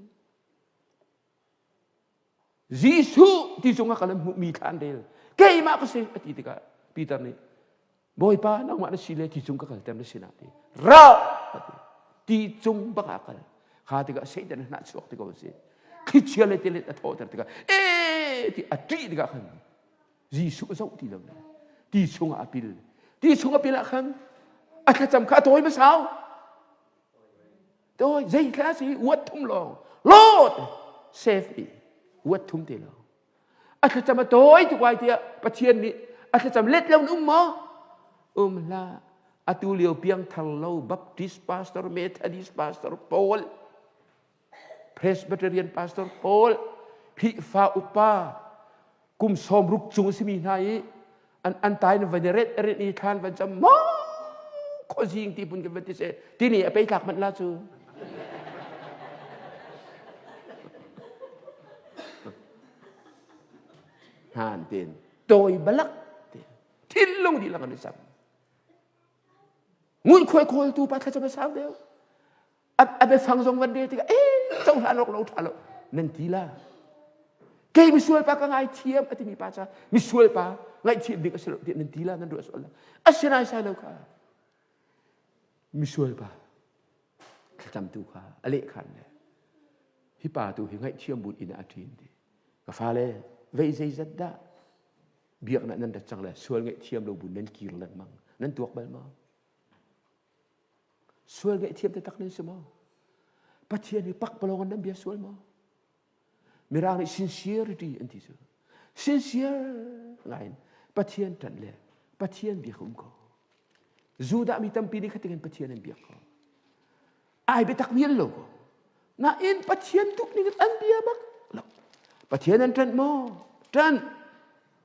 Jesuh ti cungah ka lan hmuhmi thla an rel. Keimah ka si a ti tikah Peter nih Bawipa nangmah na si le ti cung ka kalter na sinah ti. Ra a ti. Ti cung bak ah kal. Kha tikah Satan a hnah chuak ti ko si. Thlichia le tilet a thawhter tikah ee ti a ṭih tikah khan Jesuh a zoh ti lo le ti chungah a pil. Ti chung a pil ah khan a thlacam kha a tawi hmasau. Tawi zei thla si uat thum lawng. Lord save me. Uat thum te lawng. A thlacam a tawi tuk ai tiah Pathian nih a thlacam let lo in um maw? Um hlah. Atu lio piangthar lo Baptist pastor, Methodist pastor pawl, Presbyterian pastor pawl, Khrihfa upa kum 60 cung a simi hna i an an tai na van i ret ret i thlan van cam maw khuazing ti pun kan van ti se tini a pei tlak manh la cu hnan tin tawi balak ti thinlung dihlak an i sam ngunkhuai khawltu pa thlacam a sau deuh a biafang zong van rel tikah eh cohlan awk lo ṭha lo nan ti la kei misual pa ka ngaithiam a timi pa ca misual pa ngaihthiam ding a si lo tiah nan ti la nan ruah sual la a si nai sai lo kha misual pa thlacamtu kha a leh khan le hi pa tu hi ngaihthiam bun in a ṭin ti ka fale vei zeizat dah biaknak nan rat cang le sual ngaihthiam lo bun nan kir lengmang nan tuak bal maw Sual ngaihthiam taktak nan si maw? Pathian hi pakpalawng in nan bia sual maw? Mirang nih sincerity an ti cu. Sincere ngai in Pathian ṭanh le Pathian biak um ko. Judah mi tampi nih khating in Pathian an biak ko. Ai biatak mi an lo ko. Nain Pathian tuk ning an bia bak lo. Pathian an ṭanh maw? Ṭanh.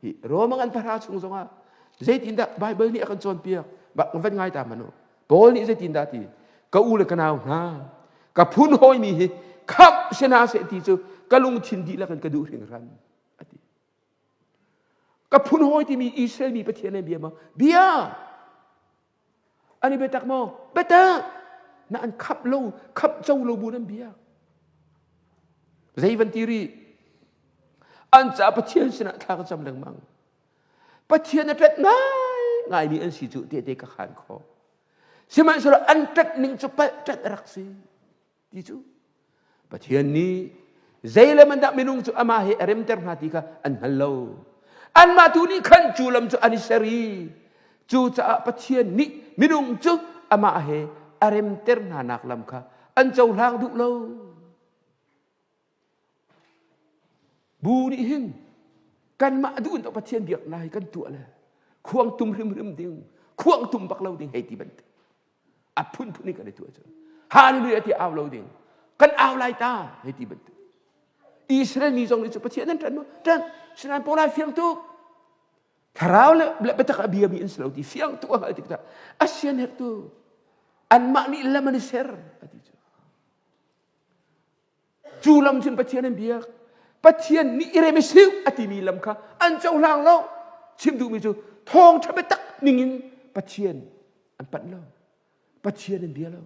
Hi Rome an pahra chung zongah zeitindah Bible nih a kan cawnpiak van ngai ta hmanh u. Paul nih zeitindah ti ka u le ka nau hna ka phun hawimi hi khamh si hna seh ti cu ka lungthin dihlak in ka duh hringhran a ti. Ka phun hawi timi Israel mi Pathian an bia maw? Bia! An i biatak maw? Biatak! Na an khamh lo, khamh co lo bu nan biak. Zei van ti rih? An caah Pathian sinah thla ka cam lengmang. Pathian a ṭet ngai ngaimi an si cu tehte ka khaan khawh. Sihmanhsehlaw an ṭet ning cu palh ṭet a rak si. Ti cu Pathian nih zei le man dah minung cu amah he a remter hna ti kha an hngal lo. Anmah tu nih khan cu lam cu an i ser i cucaah Pathian nih minung cu amah he a remter hna nak lam kha an cohlang duh lo. Bu nih hin kanmah duh in Pathian biaknak hi kan tuah le khuang tum hrimhrim ding, khuang tum bak lo ding hei ti bantuk. A phunphun in kan i tuah cu. Hallelujah ti au lo ding. Kan au lai ta hei ti bantuk. Israel mi zong nih cu Pathian an ṭan maw? Ṭan. Sinain pawl ai fiang tuk. Thlarau le biatak a biami an si lo ti fiang tuk a hngalh tik tah a sian herh tu anmah nih lam an i ser a ti cu. Cu lam cun Pathian an biak. Pathian nih i rem i siu a timi lam kha an cohlang lo. Chim duhmi cu thawngṭha biatak ningin Pathian an panh lo. Pathian an bia lo.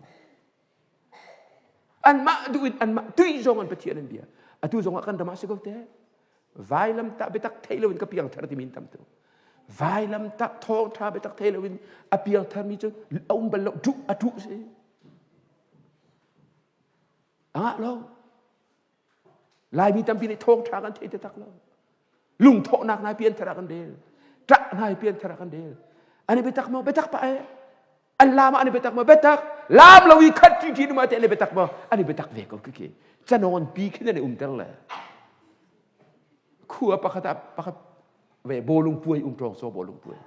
Anmah duh in anmah tui zong an Pathian an bia. Atu zong ah kan ram ah si ko te. Vailamtah biatak thei loin ka piangthar timi in tam tu. Vailamtah thawngṭha biatak thei loin a piangtharmi cu a um bal lo. Ṭuh a ṭuh si. A ngah lo. Laimi tampi nih thawngṭha kan thei taktak lo. Lungthawhnak nai pianthar ah kan rel. Ṭah nai pianthar ah kan rel. An i biatak maw? Biatak pah eh. An lam ah an i biatak maw? Biatak. Lam lo i khat ṭi ṭi numa te an i biatak maw? An i biatak ve ko khi. Canawn pi khin an i umter le. Khua pakhat ah pakhat ve bawlung puai um ṭawng so bawlung puai.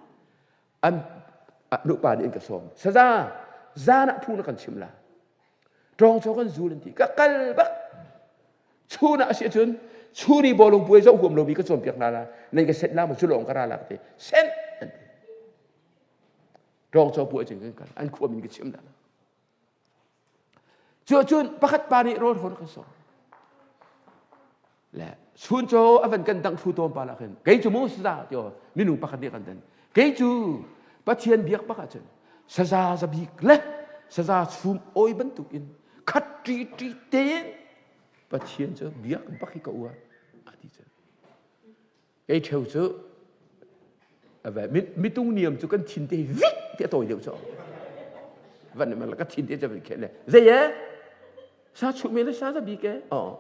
An nupa nih an ka sawm. Saza zan ah phu na kan chim la. Ṭawng caw kan zul an ti. Ka kal bak. Chun ah a si ahcun chun i bawlung puai zoh huam lomi ka cawnpiak hna la. Nan ka senh la maw cu lawng ka ra la ka ti. Senh an ti. Ṭawng caw puai cun kan kal. An khua min ka chim dah. Cucun pakhat pa nih rawl hrawn a kan sawm. Le chun caw a van kan dangh thlu tawn pa lah khin kei cu mu saza ti minung pakhat nih kan dan kei cu Pathian biak bak ahcun saza zabik le saza chum oi bantuk in khat ṭi ṭi tein Pathian cu biak bak hi ka uar a ti cun. Kei ṭheu cu mitung niam cu kan thin te vik ti a tawi deuh cu. Van man ka thin te cu van khen le. Zei e? Sa chuh me le sa za bik e? Oh.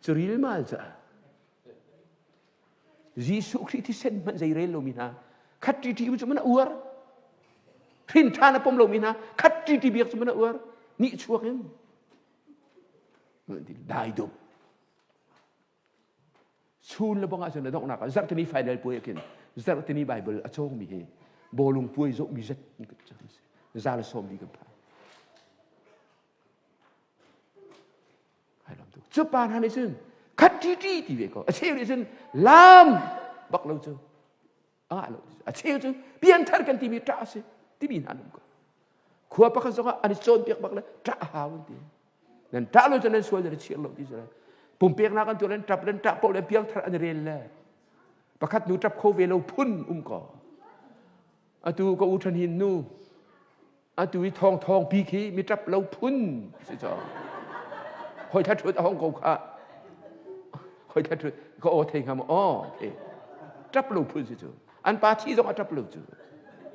Curil mal ca. Jesuh Khrih thisen hmanh zei rel lomi hna khat ṭi ṭi cu man a uar. Hrin ṭhan a pom lomi hna khat ṭi ṭi biak cu man a uar. Nih chuak in dai dup. Chun le bang ahcun a donghnak ah zarhtini final puai ah khin zarhtini Bible a cawngmi hi bawlung puai zohmi zat za le sawm li kan phan. Cu pa hna nih cun khat ṭi ṭi ti ve ko. A cheu nih cun lam bak lo cu a ngah lo. A cheu cu pianthar kan timi ṭah a si timi hna an um ko. Khua pakhat zongah an i cawnpiak bak le ṭah a hau an ti. Nan ṭah lo cu nan sual nan i chir lo ti cu le pumpeknak an tuah le ṭap le ṭah paoh le piangthar an i rel le pakhat nu ṭap kho ve lo phun um ko. Atu ka u ṭhan hin nu atu i thawng thawng pi khi mi ṭap lo phun si cho hoi tha ṭhut a hong ko kha hoi tha ṭhut ka aw thei hnga maw aw okay ṭap lo phun si cu an pa thi zong a ṭap lo cu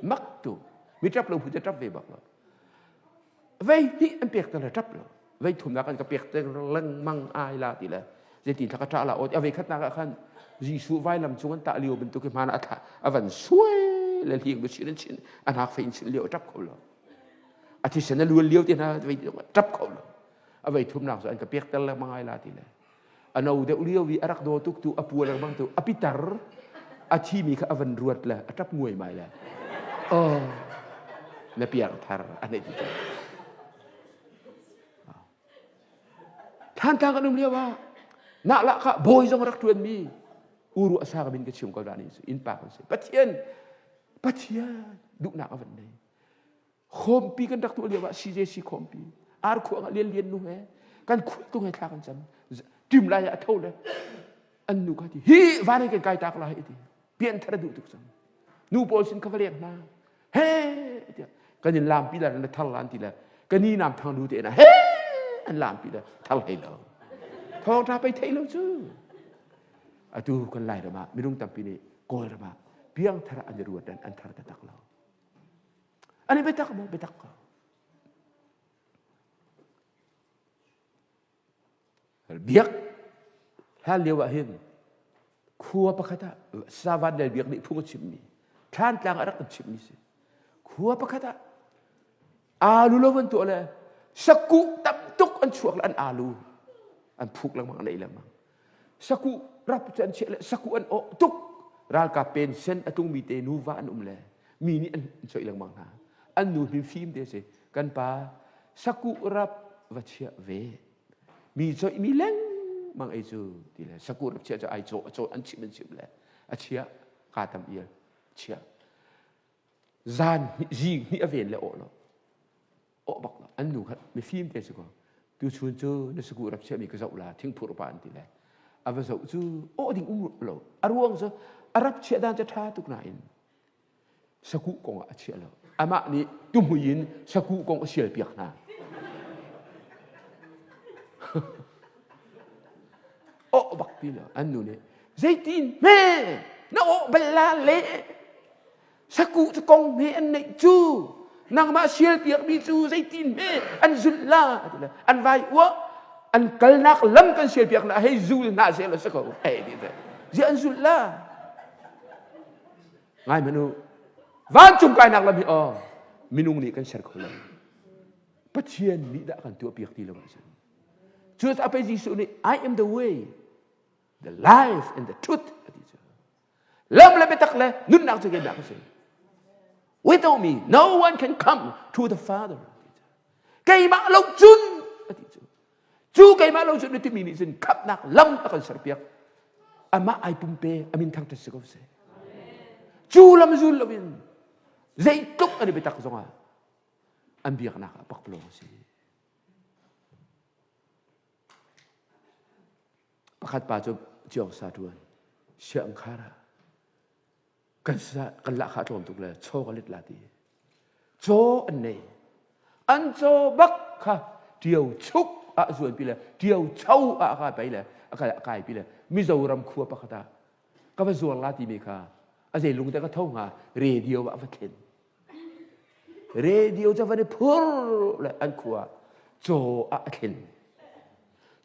mak tu mi ṭap lo phun cu ṭap ve bak lo vei hnih an pek te le ṭap lo vei thumnak an ka pek te lengmang ai la ti le zeitin thla ka ṭah la aw a vei khatnak ah khan Jesuh vailam cung an tah lio bantuk hi hmaan a thla a van suai le hling bu chin an chin a hnak fei in chin lio a ṭap kho lo a thisen a luan lio te hna vei ṭap kho lo a vei thumnak cu an ka pek ter lengmang ai la ti le a no deuh lio i a rak daw tuk tu a pua lengmang tu a pitar a thimi kha a van ruat le a ṭap nguai mai le oh na piang thar a nei ti Thantlang kan um lio ah nah lah kha bawi zong rak ṭuan mi uru a sa min ka chim ko dah ni inn pa kan si Pathian Pathian duhnak a van nei khawmpi kan rak tuah lio ah CJC khawmpi ar khuang ah lian lian nu he kan khul tung he thla kan cam tim lai ah a tho le an nu kha ti hi van kan kai tak lai ti pian thar duh tuk cang nu pawl sin kha va leng hna he tiah kan in lampi la na thar lan ti le ka ni nam thang lu te na he an lampi le thar hlei lo thawng tha pei thei lo cu atu kan lai ram ah minung tampi nih kawl ram ah piang thar an i ruat an thar taktak lo an i biatak maw biatak ko Biak hlan lio ah hin khua pakhat ah Savan Lal Biak nih phung a chimmi Thlantlang ah rak kan chimmi si. Khua pakhat ah alu lo an tuah le sakuh tam tuk an chuak le an alu an phuk lengmang an ei lengmang. Sakuh rap cu an chiah le sakuh an awh tuk ralkap pension a tlungmi te nuva an um le mi nih an coih lengmang hna. An nu hmin fim te si kan pa sakuh rap va chiah ve mi coih mi lengmang ei cu ti le sakuh rap chiah cu ai cawh a cawh an chim an chim le a chiah ka tam ial chiah zan zing hnih a ven le awh lo awh bak lo an nu kha mifim te si ko tu chun cu na sakuh rap chiah mi ka zoh la thingphur pa an ti le a va zoh cu awh ding um lo a ruang cu a rap chiah dan cu ṭha tuk nain sakuh kong ah a chiah lo amah nih tuhmui in sakuh kong a sialpiak hna awh bak ti lo an nu nih zeitin hme na awh bal la le sakuh cu kong hme an neih cu nangmah sialpiakmi cu zeitin hme an zulh la an vai uah an kalnak lam kan sialpiak na hei zul hna seh la si ko hei ti zia an zulh la Ngai hmanh u. Vancung kainak lam hi aw minung nih kan ser kho lo. Pathian nih dah kan tuahpiak ti lo ahcun. Cucaah pei Jesuh nih I am the way, the life and the truth a ti cu. Lam le biatak le nunnak cu keimah ka si. Without me, no one can come to the Father. Keimah lo cun a ti cu. Cu keimah lo cun na timi nih cun khamhnak lam a kan serpiak. Amah ai pumpe a min thangṭhat si ko seh. Cu lam zul loin zeitluk an i biatak zongah an biaknak ah pakpalawng a si. Pakhat pa cu ciongsa ṭuan siangkhar ah kan kan lahkhah a tlawm tuk le chaw ka let la ti caw an nei an caw bak kha ṭio chuk ah zuan pi le ṭio cho ah a kai pai le a kai pi le Mizoram khua pakhat ah. Ka va zuar la timi kha a zei lung te ka tho hnga radio ah va thlen. Radio cu van i phur le an khua caw ah a thlen.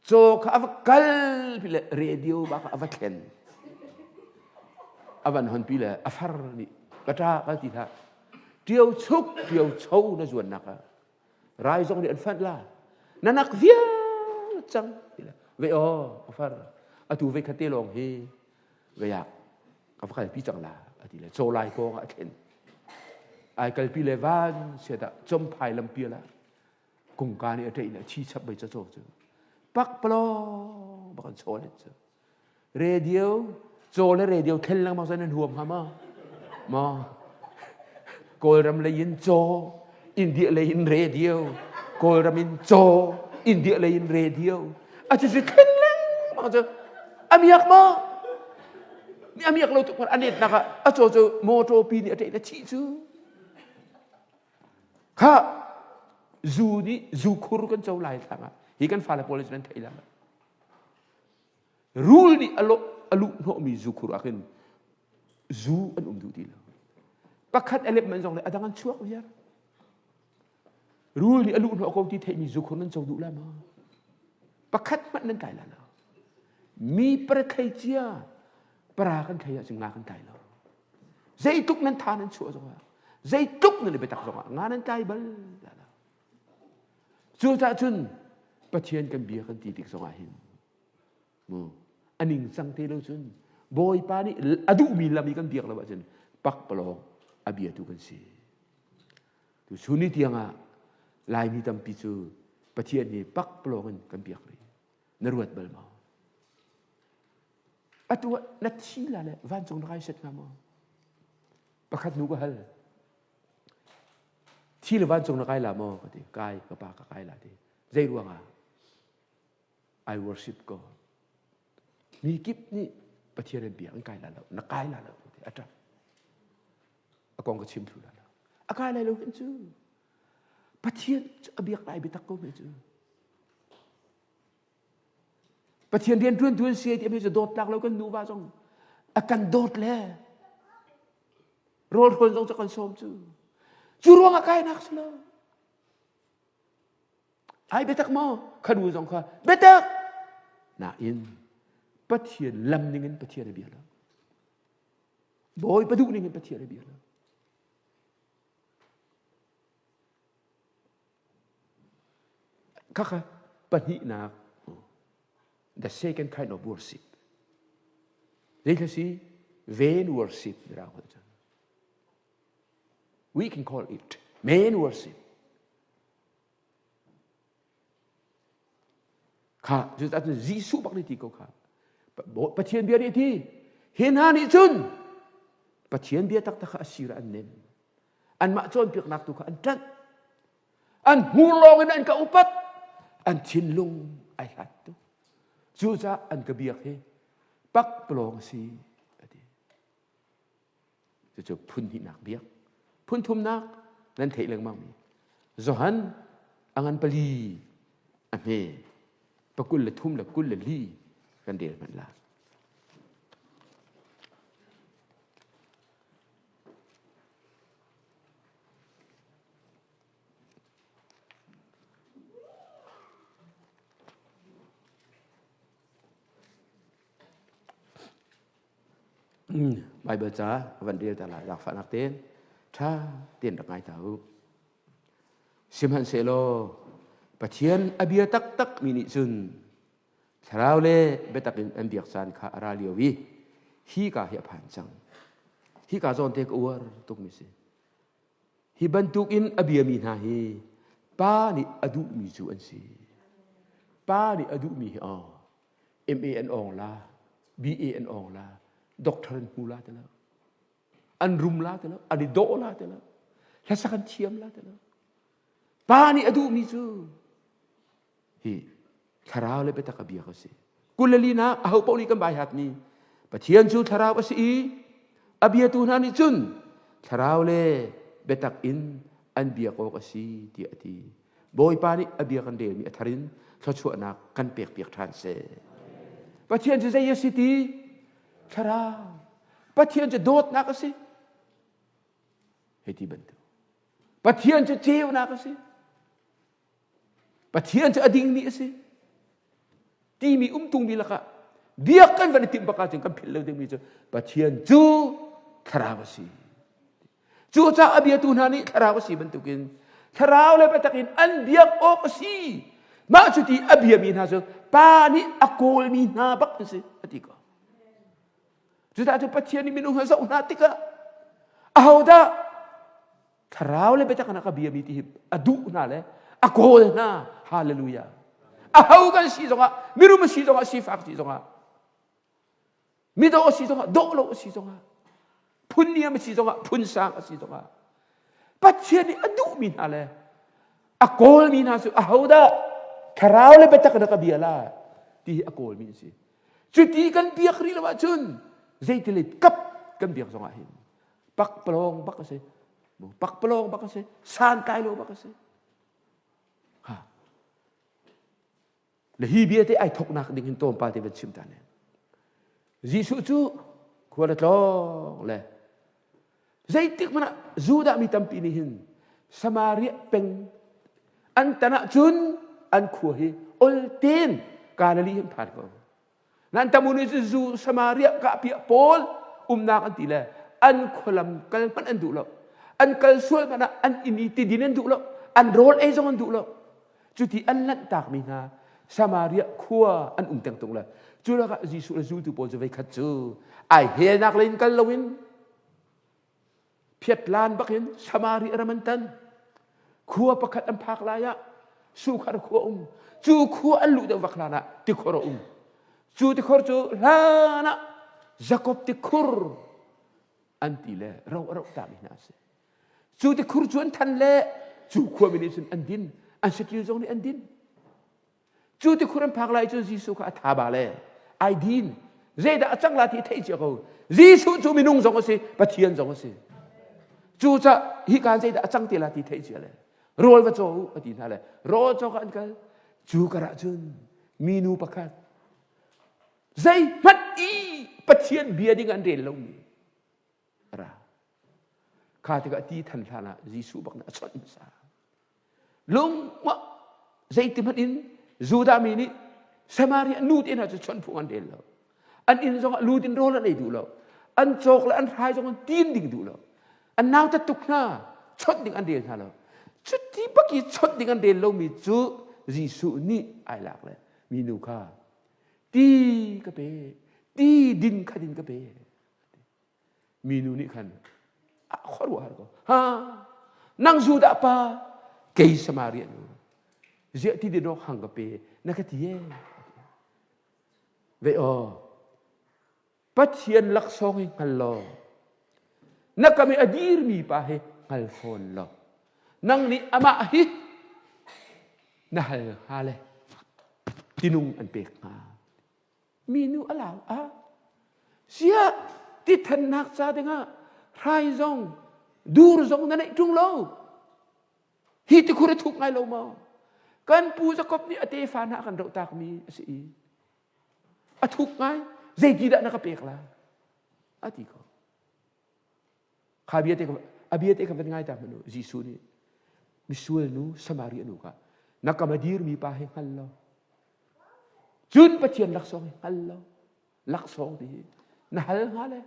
Caw kha a va kal pi le radio ba kha a va thlen. A van hon pi le a far nih ka ṭa ka ti hlah. Ṭio chuk ṭio cho na zuannak ah rai zong nih an fanh la. Na nak vial cang ti le ve aw a far atu ve kha te lawng hi ve ah ka va kalpi cang la a ti le caw lai kong ah a thlen. Ai kalpi le van siat ah comphai lampial ah kungka nih a ṭeih le a chi chap bai cacaw cu pakpalawng bak an chawlet cu radio caw le radio thlen lengmang cu nan huam hnga ma ma Kawlram lei in caw India lei in radio Kawlram in caw India lei in radio a cu cu thlen lengmang cu a miak ma a miak lo tuk a netnak ah a caw cu motor pi nih a ṭeih le chih cu Kha zu nih zu khur kan co lai thlang ah hi kan fale pawl nan theih lai. Rul nih a lawh a luh hnawhmi zu khur ah khin zu an um duh ti lo. Pakhat a lep man zong le a dang an chuak viar. Rul nih a luh hnawh ko ti theihmi zu khur nan co duh lai ma? Pakhat hmanh nan tlai lai lo. Mi para thei cia para kan thei ahcun nga kan tlai lo. Zeitluk nan tha nan chuah zongah, zeitluk nan i biatak zongah nga nan tlai bal la lo. Cucaah cun Pathian kan bia kan ti tik zongah hin mu a ningcang te lo cun Bawipa nih a duhmi lam i kan biak lo ahcun pakpalawng a biatu kan si. Tu chun ni tiangah Laimi tampi cu Pathian hi pakpalawng in kan biak rih. Na ruat bal maw? Atu ah na thi la le vancung na kai set hnga maw? Pakhat nu ka hal. Thi le vancung na kai la maw? Ka ti. Kai, ka pa ka kai la ti. Zei ruang ah? I worship God. Mi kip nih Pathian an bia an kai la lo. Na kai la lo. Ti. A ṭap. A kong ka chim thlu la lo. A kai lai lo hin cu. Pathian cu a biak lai biatak ko me cu. Pathian rianṭuantu an si ti mi cu dawt tlak lo kan nuva zong a kan dawt le rawl hrawn zong cu kan sawm cu cu ruangah kainak si lo ai biatak maw khanu zong kha biatak nain Pathian lam ning in Pathian a bia lo Bawipa duh ning in Pathian a bia lo Khakha pahnihnak the second kind of worship. Zei si vain worship mirang holh cun. We can call it main worship. Kha cucaah Jesuh bak nih ti ko kha. Pathian bia nih ti hi hna nih cun Pathian bia taktak kha a sir an nem. Anmah cawnpiaknak tu kha an ṭanh. An hmur lawng in an ka upat. An thinlung ai hlat tuk. Cucaah an ka biak hi pakpalawng a si a ti. Cucu phun hnihnak biak. Phun thumnak nan theih lengmang mi. Johan a ngan pali a hme pakul le thum le kul le li kan rel hmanh la. Baibal ca van rel ta lai zaangfahnak tein ṭha tein rak ngai ta u. Sihmanhsehlaw Pathian a bia taktak mi nih cun thlarau le biatak in an biak caan kha a ra lio i hi ka hi a phan cang. Hi ka zawn te ka uar tukmi si. Hi bantukin a biami hna hi pa nih a duhmi cu an si. Pa nih a duhmi hi aw MA an awng la, BA an awng la, doctor an hmu la ti lo. An rum la ti lo, an i dawh la ti lo, hlasak an thiam la ti lo. Pa nih a duhmi cu hi thlarau le biatak a biak a si. Kulalinak aho paoh nih kan bai hatmi Pathian cu thlarau a si i a biatu hna nih cun thlarau le biatak in an biak awk a si tiah a ti. Bawipa nih a bia kan relmi a thar in thluachuahnak kan pekpiak ṭhan seh. Pathian cu zei a si ti? Thlarau. Pathian cu dawtnak a si. Hei ti bantuk. Pathian cu ceunak a si. Pathian cu a dingmi a si. Timi umtungmi lakah biak kan van i timh bak ahcun kan philh lo dingmi cu Pathian cu thlarau a si. Cucaah a biatu hna nih thlarau a si bantukin thlarau le biatak in an biak awk a si. Mah cu ti a biami hna cu Pa nih a kawlmi hna bak an si a ti ko. Cucaah cu Pathian nih minung a zoh hna tikah ahodah thlarau le biatak in a ka biami ti hi a duh hna le a kawl hna. Hallelujah. Aho kan si zongah mirum a si zongah sifak si zongah Midawh a si zongah dawh lo a si zongah phun niam a si zongah phun sang a si zongah Pathian nih a duhmi hna le a kawlmi hna cu ahodah thlarau le biatak in a ka bia la ti hi a kawlmi an si. Cuti kan biak rih lo ahcun zeitile kap kan biak zongah hin pakpalawng bak a si. Pakpalawng bak a si. Santlai lo bak a si. Ha. Le hi bia te ai thoknak ding hin tlawmpal te van chim ta ne. Jesuh cu khua le tlawng le zeitik hmanh ah Judah mi tampi nih hin Samaria peng an tan ahcun an khua hi olten Galilee hin phan ko. Nan tamu nih cu zu Samaria kahpiah pawl umnak an ti le an khualam kal hmanh an duh lo. An kal sual hmanh ah an inn i tidin an duh lo. An rawl ei zong an duh lo. Cuti an lanhtakmi hna Samaria khua an um tengtung le cu lakah Jesuh le zultu pawl cu veikhat cu ai helnak lei in kal loin phiatlan bakin Samaria ram an tan. Khua pakhat an phak lai ah Sukhar khua um. Cu khua an luh deuh vak hlan ah tikhor a um. Cu tikhor cu hlan ah Jakob tikhur an ti le ro a roh tami hna a si. Cu tikhur cu an than le cu khuami nih cun an din. An saṭil zong nih an din. Cu tikhur an phak lai cu Jesuh kha a tha ba le ai din. Zeidah a cang la ti theih cia ko. Jesuh cu minung zong a si, Pathian zong a si. Cucah hi kaan zeidah a cang te la ti theih cia le rawl va caw u a ti hna le rawl caw ka an kal. Cu karah cun minu pakhat zeihmanh i Pathian bia ding an rel lomi a ra. Kha tikah ti than hlan ah Jesuh bak nih a chawnh hmasa. Lungmah zeiti hmanh in Judah mi nih Samaria nu te hna cu chawnh phung an rel lo. An inn zongah lut in rawl an ei duh lo. An cawk le an hrai zong an tin ding duh lo. An nautat tuk hna. Chawnh ding an rel hna lo. Cuti bak i chawnh ding an rel lomi cu Jesuh nih ai lak le minu kha ti ka pe, ti din kha din ka pe. Minu nih khan a khuaruahhar ko. Ha, nang Judah pa, kei Samaria nu. Ziah ti din awk hang ka pe, na ka ti e. Ve aw, Pathian laksawng hi hngal law, na kam i a dirmi pa hi hngal fawn law, nang nih amah hi na hal hnga le tinung an pek hnga. Minu a lau a siah ti thannak ca dingah hrai zong dur zong na neih ṭung lo. Hi tikhur a thuk ngai lo maw? Kan pu Jakob nih a tefa hna a kan rohtakmi a si i a thuk ngai zeiti dah na ka pek lai a ti ko. Kha bia te a bia te kha van ngai ta hmanh u. Jesuh nih misual nu Samaria nu kha na kam a dirmi pa hi hngal lo. Cun Pathian laksawng hi hngal lo. Laksawng ti hi na hal hnga le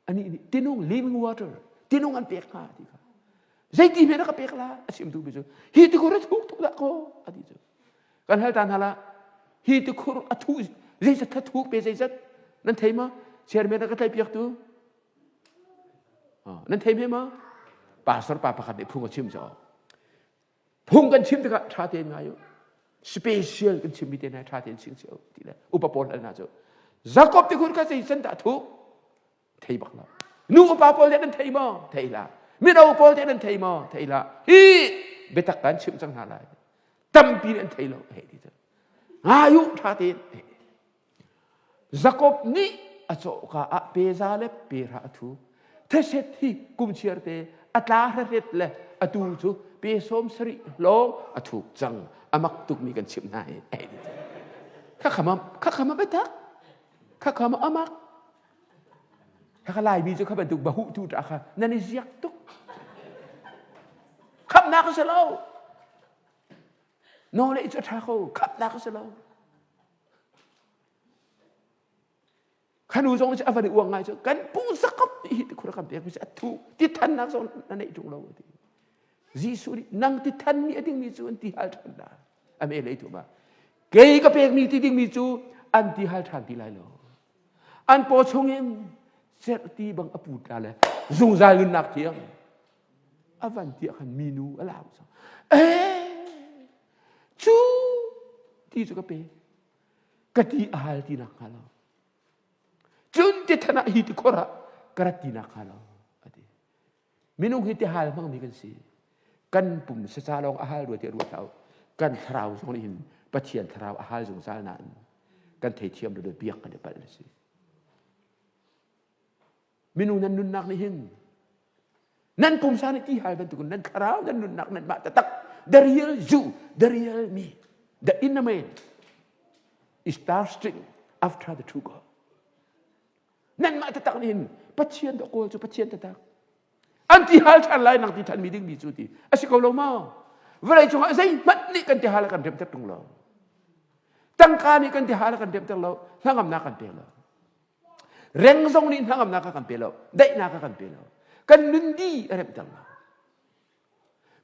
anih nih tinung living water tinung an pek hnga ti kha zeiti hme na ka pek la a chim duhmi cu hi tikhur a thuk tuk dah kaw a ti cu kan hal ta hna la hi tikhur a thu zeizat kha thuk pe zeizat nan thei ma chairman a ka tlai piak tu nan thei me ma pastor pa pakhat nih phung a chim cho phung kan chim tikah ṭha tein ngai u special kan chimmi te hna ṭha tein ching cio ti le upa pawl hal hna cu Jakob ti khur kha zei can dah thuk thei bak lo nu upa pawl te nan thei maw thei la mino pawl te nan thei maw thei la hi biatak kan chimh cang hna lai tampi nih an thei lo hei ti cu ngai u ṭha tein Jakob nih a cawhka ah peza le pera a thu. Theset hi kum chiar te a tla hrehet le atu cu pe sawm sarih lawng a thuk cang. A mak tukmi kan chimh hna hi. Kha khama kha khama biatak. Kha khama amak. Haka Laimi cu kha bantuk bahuh tu ṭah kha nan i ziak tuk. Khamhnak a si lo. Nawl cu a ṭha ko. Khamhnak a si lo. Khanu zong cu a van i uang ngai cu kan pu zakap nih hi tikhur a kan pek mi a thu ti thannak zong na neih ṭung lo a ti. Jesuh nih nang ti thanmi a dingmi cu an ti hal ṭhan la. A me lei tu ma. Kei ka pekmi ti dingmi cu an ti hal ṭhan ti lai lo. An paw chungin cerhti bang a put la le zungzal nunnak thiang a van tiah khan minu a lau cang. Eh cu ti cu ka pe ka ti a hal ti nak hnga lo cun ti than ah hi ti khor ah ka rat ti nak hnga lo a ti minung hi ti hal hmangmi kan si kan pum saca lawng a hal rua ti ruat hlah kan thlarau zong nih hin Pathian thlarau a hal zungzal nain kan theithiam lo biak kan i palh a si Minung nan nunnak nih hin nan pumsa nih ti hal bantukin nan thlarau nan nunnak nan mah taktak the real you the real me the inner man is thirsting after the true God nan mah taktak nih hin Pathian dah kawl cu Pathian taktak an ti hal ṭhan lai nang ti ṭhan mi ding mi cu ti a si ko lo maw vawlei cungah zeihmanh nih kan ti hal kan remter ṭung lo tangka nih kan ti hal kan remter lo hnangamnak kan pe lo Reng zong nih hnangamnak a kan pe lo, daihnak a kan pe lo. Kan nun di a remter lo.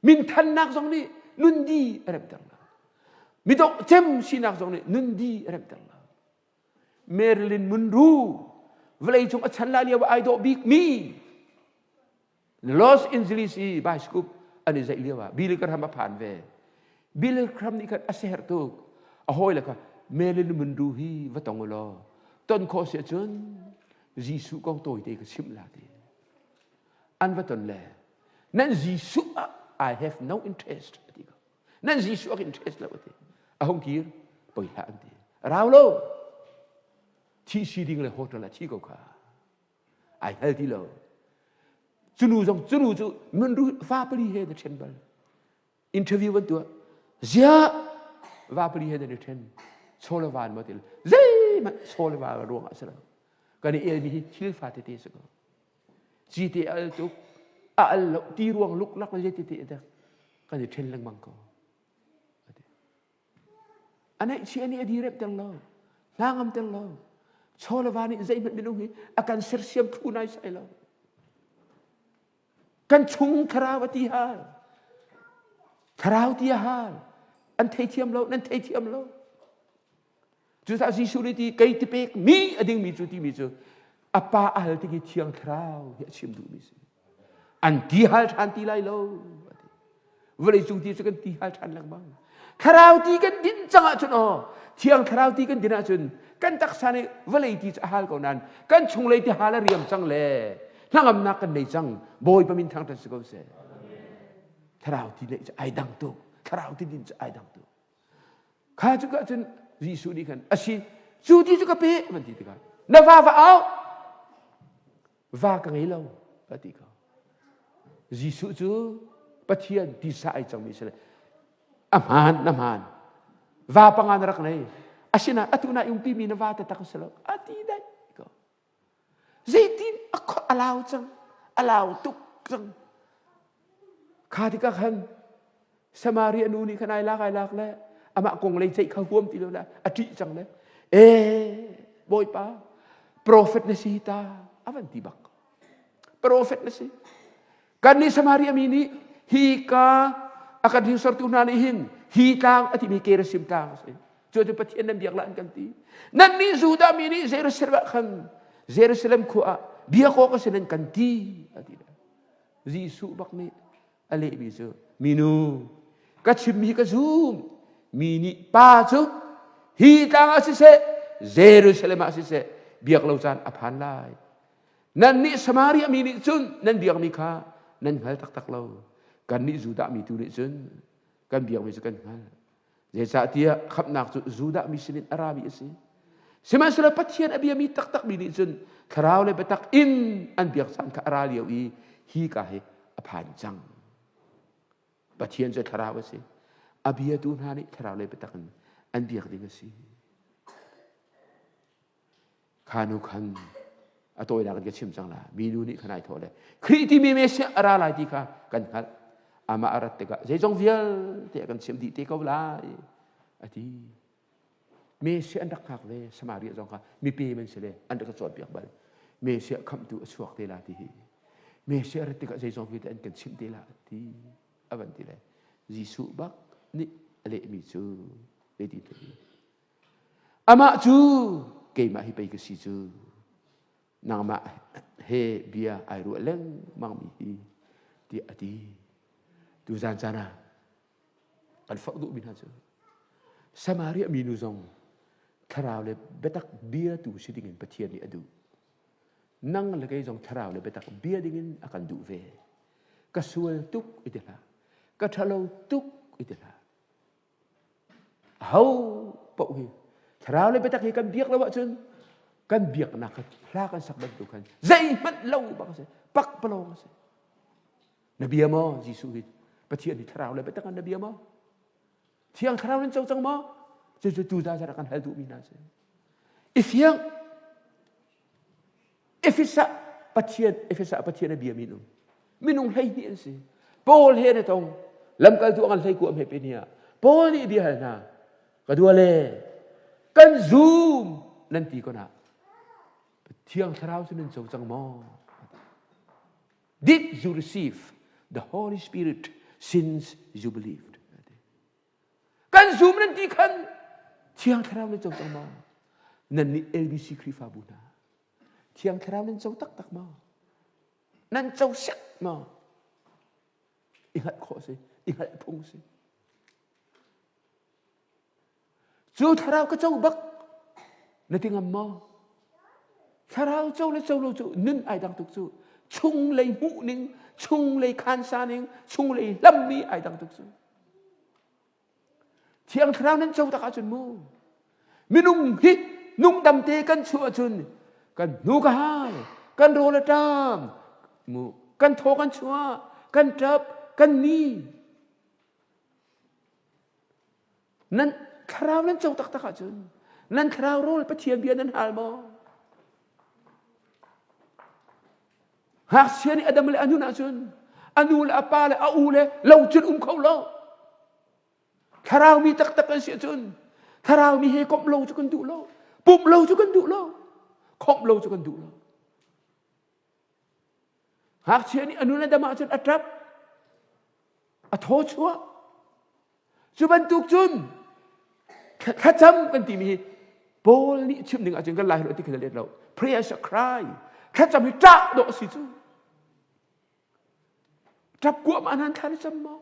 Minthannak zong nih nun di a remter lo. Midawh cem sinak zong nih nun di a remter lo. Marilyn Monroe vawlei cung a chan lai lio ah ai dawh bik mi Los Angeles i bicycle an i zeih lio ah Billy Graham a phan ve. Billy Graham nih khan a siaherh tuk. A hawile kha Marilyn Monroe hi va tong u law ton khawh si ahcun Jesuh kong tawite ka chimh la ti. An va ton le nan Jesuh ah I have no interest a ti ko. Nan Jesuh ah interest lo a ti. A hung kir poi hlah an ti. Rau lo. Thi si ding le hotel ah thi ko kha. Ai hngal ti lo. Cunu zong cunu cu Monroe fa pali he na ṭhen bal. Interview an tuah. Ziah va pali he nan i ṭhen. Chaw le van maw ti zeihmanh chaw le va ruangah si lo. Kan i elmi hi thil fa tete si ko. Cite al tuk, a al lo, ti ruang luklak le tete dek kan i ṭhen lengmang ko. A ngaihchia nih a diremter lo, hna ngamter lo. Chaw le va nih zeihmanh minung hi a kan sersiam thlu nai sai lo. Kan chung thlarau a ti hal. Thlarau ti a hal. An theithiam lo, nan theithiam lo. Cucaah Jesuh nih ti kei ti pek mi a dingmi cu timi cu a pa a hal tik i thiang thlarau hi a chim duhmi si. An ti hal ṭhan ti lai lo. Vawlei cung ti cu kan ti hal ṭhan lengmang. Thlarau ti kan din cang ahcun aw thiang thlarau ti kan din ahcun kan taksa nih vawlei ti cu a hal ko nain kan chunglei ti hal a riam cang le hnangamnak kan nei cang. Bawipa min thangṭhat si ko seh. Thlarau ti neih cu ai dang tuk. Thlarau ti din cu ai dang tuk. Kha cu ka cun Jesuh nih khan a si cu ti cu ka pe van ti tikah na va va au va ka ngei lo a ti ko Jesuh cu Pathian tisa ai cangmi si le a hmaan na hmaan va panga na rak nei asinain atu na umpi mi na va taktak si lo a ti daih ko Zeitin a lau cang, a lau tuk cang. Kha tikah khan Samaria nu nih khan ai lak ai lak le amah kong lei ceih kha huam ti lo le a ṭih cang le ee Bawipa prophet na si ta a van ti bak prophet na si kan nih Samaria mi nih hi ka a kan hringsortu hna nih hin hi tlang a timi Gerizim tlang a si Cu cu Pathian nan biak la an kan ti. Nannih Judah mi nih Jerusalem ah khan Jerusalem khua ah biak awk a si nan kan ti a ti. Jesuh bak nih a lehmi cu minu ka chimmi ka zum mi nih pa cu hi tlang ah siseh Jerusalem ah siseh biak lo caan a phan lai. Nannih Samaria mi nih cun nan biakmi kha nan hngal taktak lo. Kannih Judah mi tu nih cun kan biakmi cu kan hngalh. Zeicahtiah khamhnak cu Judah mi sinin a rami a si. Sihmanhsehlaw Pathian a biami taktakmi nih cun thlarau le biatak in an biak caan kha a ra lio i hi ka hi a phan cang. Pathian cu thlarau a si. A biatu hna nih thlarau le biatak in an biak ding a si. Kha nu khan. A tawinak in ka chim cang la. Minu nih khan ai thawh le Khrih timi Messiah a ra lai ti kha kan hngalh. Amah a rat tikah zeizong vialte a kan chimh dih te ko lai a ti. Messiah an rak hngak ve Samaria zong kha mipem an si le an rak cawnpiak bal. Messiah khamhtu a chuak te la ti hi. Messiah rat tikah zeizong vialte an kan chimh te la ti a van ti le Jesuh bak nih a lehmi cu zeitin ti Amah cu keimah hi pei ka si cu nangmah he bia ai ruah lengmangmi hi tiah a ti. Tuzan caan ah kan forh duhmi hna cu Samaria minu zong thlarau le biatak biatu si dingin Pathian nih a duh. Nang le kei zong thlarau le biatak bia dingin a kan duh ve. Ka sual tuk i ti hlah. Ka ṭhalo tuk i ti hlah. Aho paoh hi thlarau le biatak hi kan biak lo ahcun kan biaknak kha hla kan sak bantuk khan zeihmanh lo bak a si pakpalawng a si na bia maw Jesuh hi Pathian hi thlarau le biatak in na bia maw thiang thlarau in co cang maw cucu tu zan ah kan hal duhmi hna si i fiang Efesa Pathian Efesa Pathian a biami an um. Minung 12 an si. Paul he an i tong. Lamkaltu a ngan hlei ku am he pe ni ah Paul nih bia hal hna. Ka dua le kan zum nan ti kon ah Thiang Thlarau cu nan co cang maw? Did you receive the Holy Spirit since you believed? Kan zum nan ti khan Thiang Thlarau nan co cang maw? Nan nih LBC Khrihfabu hna Thiang Thlarau nan co taktak maw? Nan co sek maw? I hngalh khawh si, i hngalh phung si. Cu thlarau ka co bak na ti ngam maw? Thlarau co le co lo cu nun ai dang tuk cu. Chunglei hmuh ning, chunglei khansa ning, chunglei hlammi ai dang tuk cu. Thiang Thlarau nan co tak ahcun mu minung hi nungdam te kan chuah ahcun kan hnu ka hal kan rawl a ṭam mu kan thaw kan chuah kan ṭap kan ni nan thlarau nan co taktak ahcun nan thlarau rawl Pathian bia nan hal maw Ngakchia nih a dam le a nun ahcun a nu le a pa le a u le lo cun um kho lo. Thlarau mi taktak kan si ahcun thlarau mi he komh lo cu kan duh lo. Pumh lo cu kan duh lo. Khomh lo cu kan duh lo. Ngakchia nih a nun a dam ahcun a ṭap, a thaw chuah. Cu bantuk cun thlacam kan timi hi Paul nih chim ding ahcun kan lai ti kha let lo. Prayer is a cry. Thlacam hi ṭah dawh a si cu. Ṭap kuah ma nan thla na cam maw?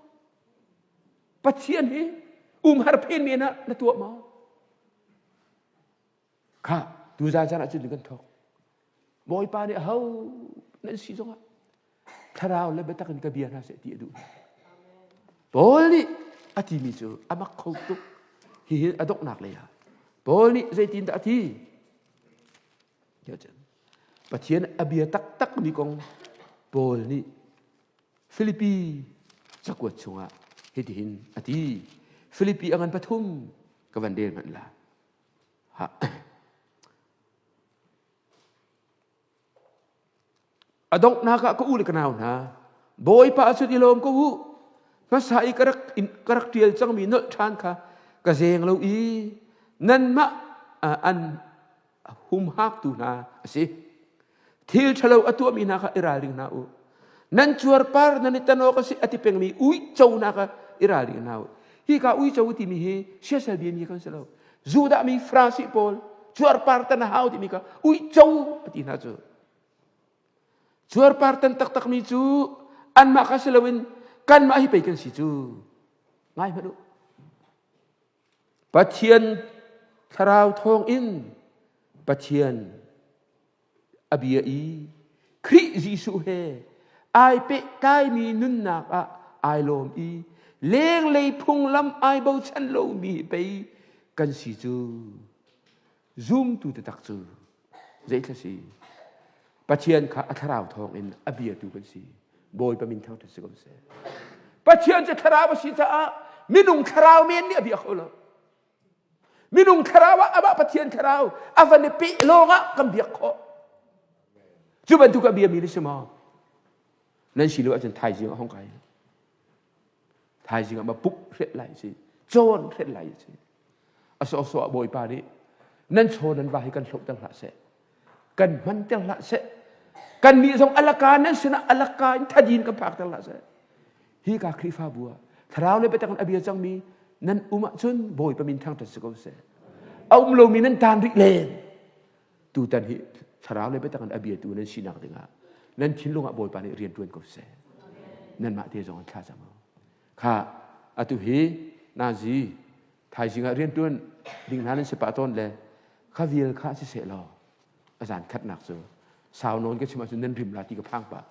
Pathian hi umhar phen men ah na tuah maw? Kha tuzan caan ah cun kan thawk. Bawipa nih aho nan si zongah thlarau le biatak in ka bia hna seh ti a duh. Paul nih a timi cu a mak kho tuk. Hihi a donghnak lei ah Paul nih zeitindah a ti? Pathian a bia taktak mi kong Paul nih Filipi cakuat chungah hitihin a ti. Filipi a ngan pathum ka van rel hmanh la. A donghnak ah ka u le ka nau hna, Bawipa ah cun i lawm ko u. Hmasa i ka rak, ka rak ṭial cangmi nolh ṭhan kha ka zeng lo i nanmah an humhaktu hna a si. Thil ṭhalo a tuahmi hna kha i ralring hna u. Nan cuarpar nan i tan awk a si a ti pengmi uico hna kha i ralring hna u. Hika uico timi hi siasal biami kan si lo. Judah mi Farasi pawl cuarpar tan a hau timi kha uico a ti hna cu. Cuarpar tan taktakmi cu anmah kha si loin kanmah hi pei kan si cu. Ngai hmanh u. Pathian thlarau thawngin Pathian a bia i Khrih Jesuh he ai pehtlaimi nunnak ah ai lawm i lenglei phunglam ai bochan lomi pei kan si cu zumtu taktak cu zeithla si Pathian kha a thlarau thawngin a biatu kan si Bawipa min thangṭhat si ko seh Pathian cu thlarau a si caah minung thlarau men nih a bia kho lo Minung thlarau ah amah Pathian thlarau a van i peh lawngah kan biak khawh. Cu bantuk a biami na si maw? Nan si lo ahcun thaizing ah hong kai. Thaizing ah ma puk hret lai si. Cawn hret lai si. A sawhsawh ah Bawipa nih nan chaw nan va hi kan hlohter hlah seh. Kan hmanter hlah seh. Kan nih zong alaka nan sinah alaka in thadin kan phakter hlah seh. Hi ka Khrihfabu ah thlarau le biatak in a bia cangmi nan um ahcun Bawipa min thangṭhat si ko seh. A um lomi nan taan rih len. Tutan hi thlarau le biatak in a biatu nan sinak dingah nan thinlung ah Bawipa nih rian ṭuan ko seh. Nanmah te zong in thla cam u. Kha atu hi nazi thaizing ah rian ṭuan ding hna nan si pah tawn le kha vial kha si seh law a zan khatnak cu sau nawn ka chim ahcun nan rim la ti ka phang pah.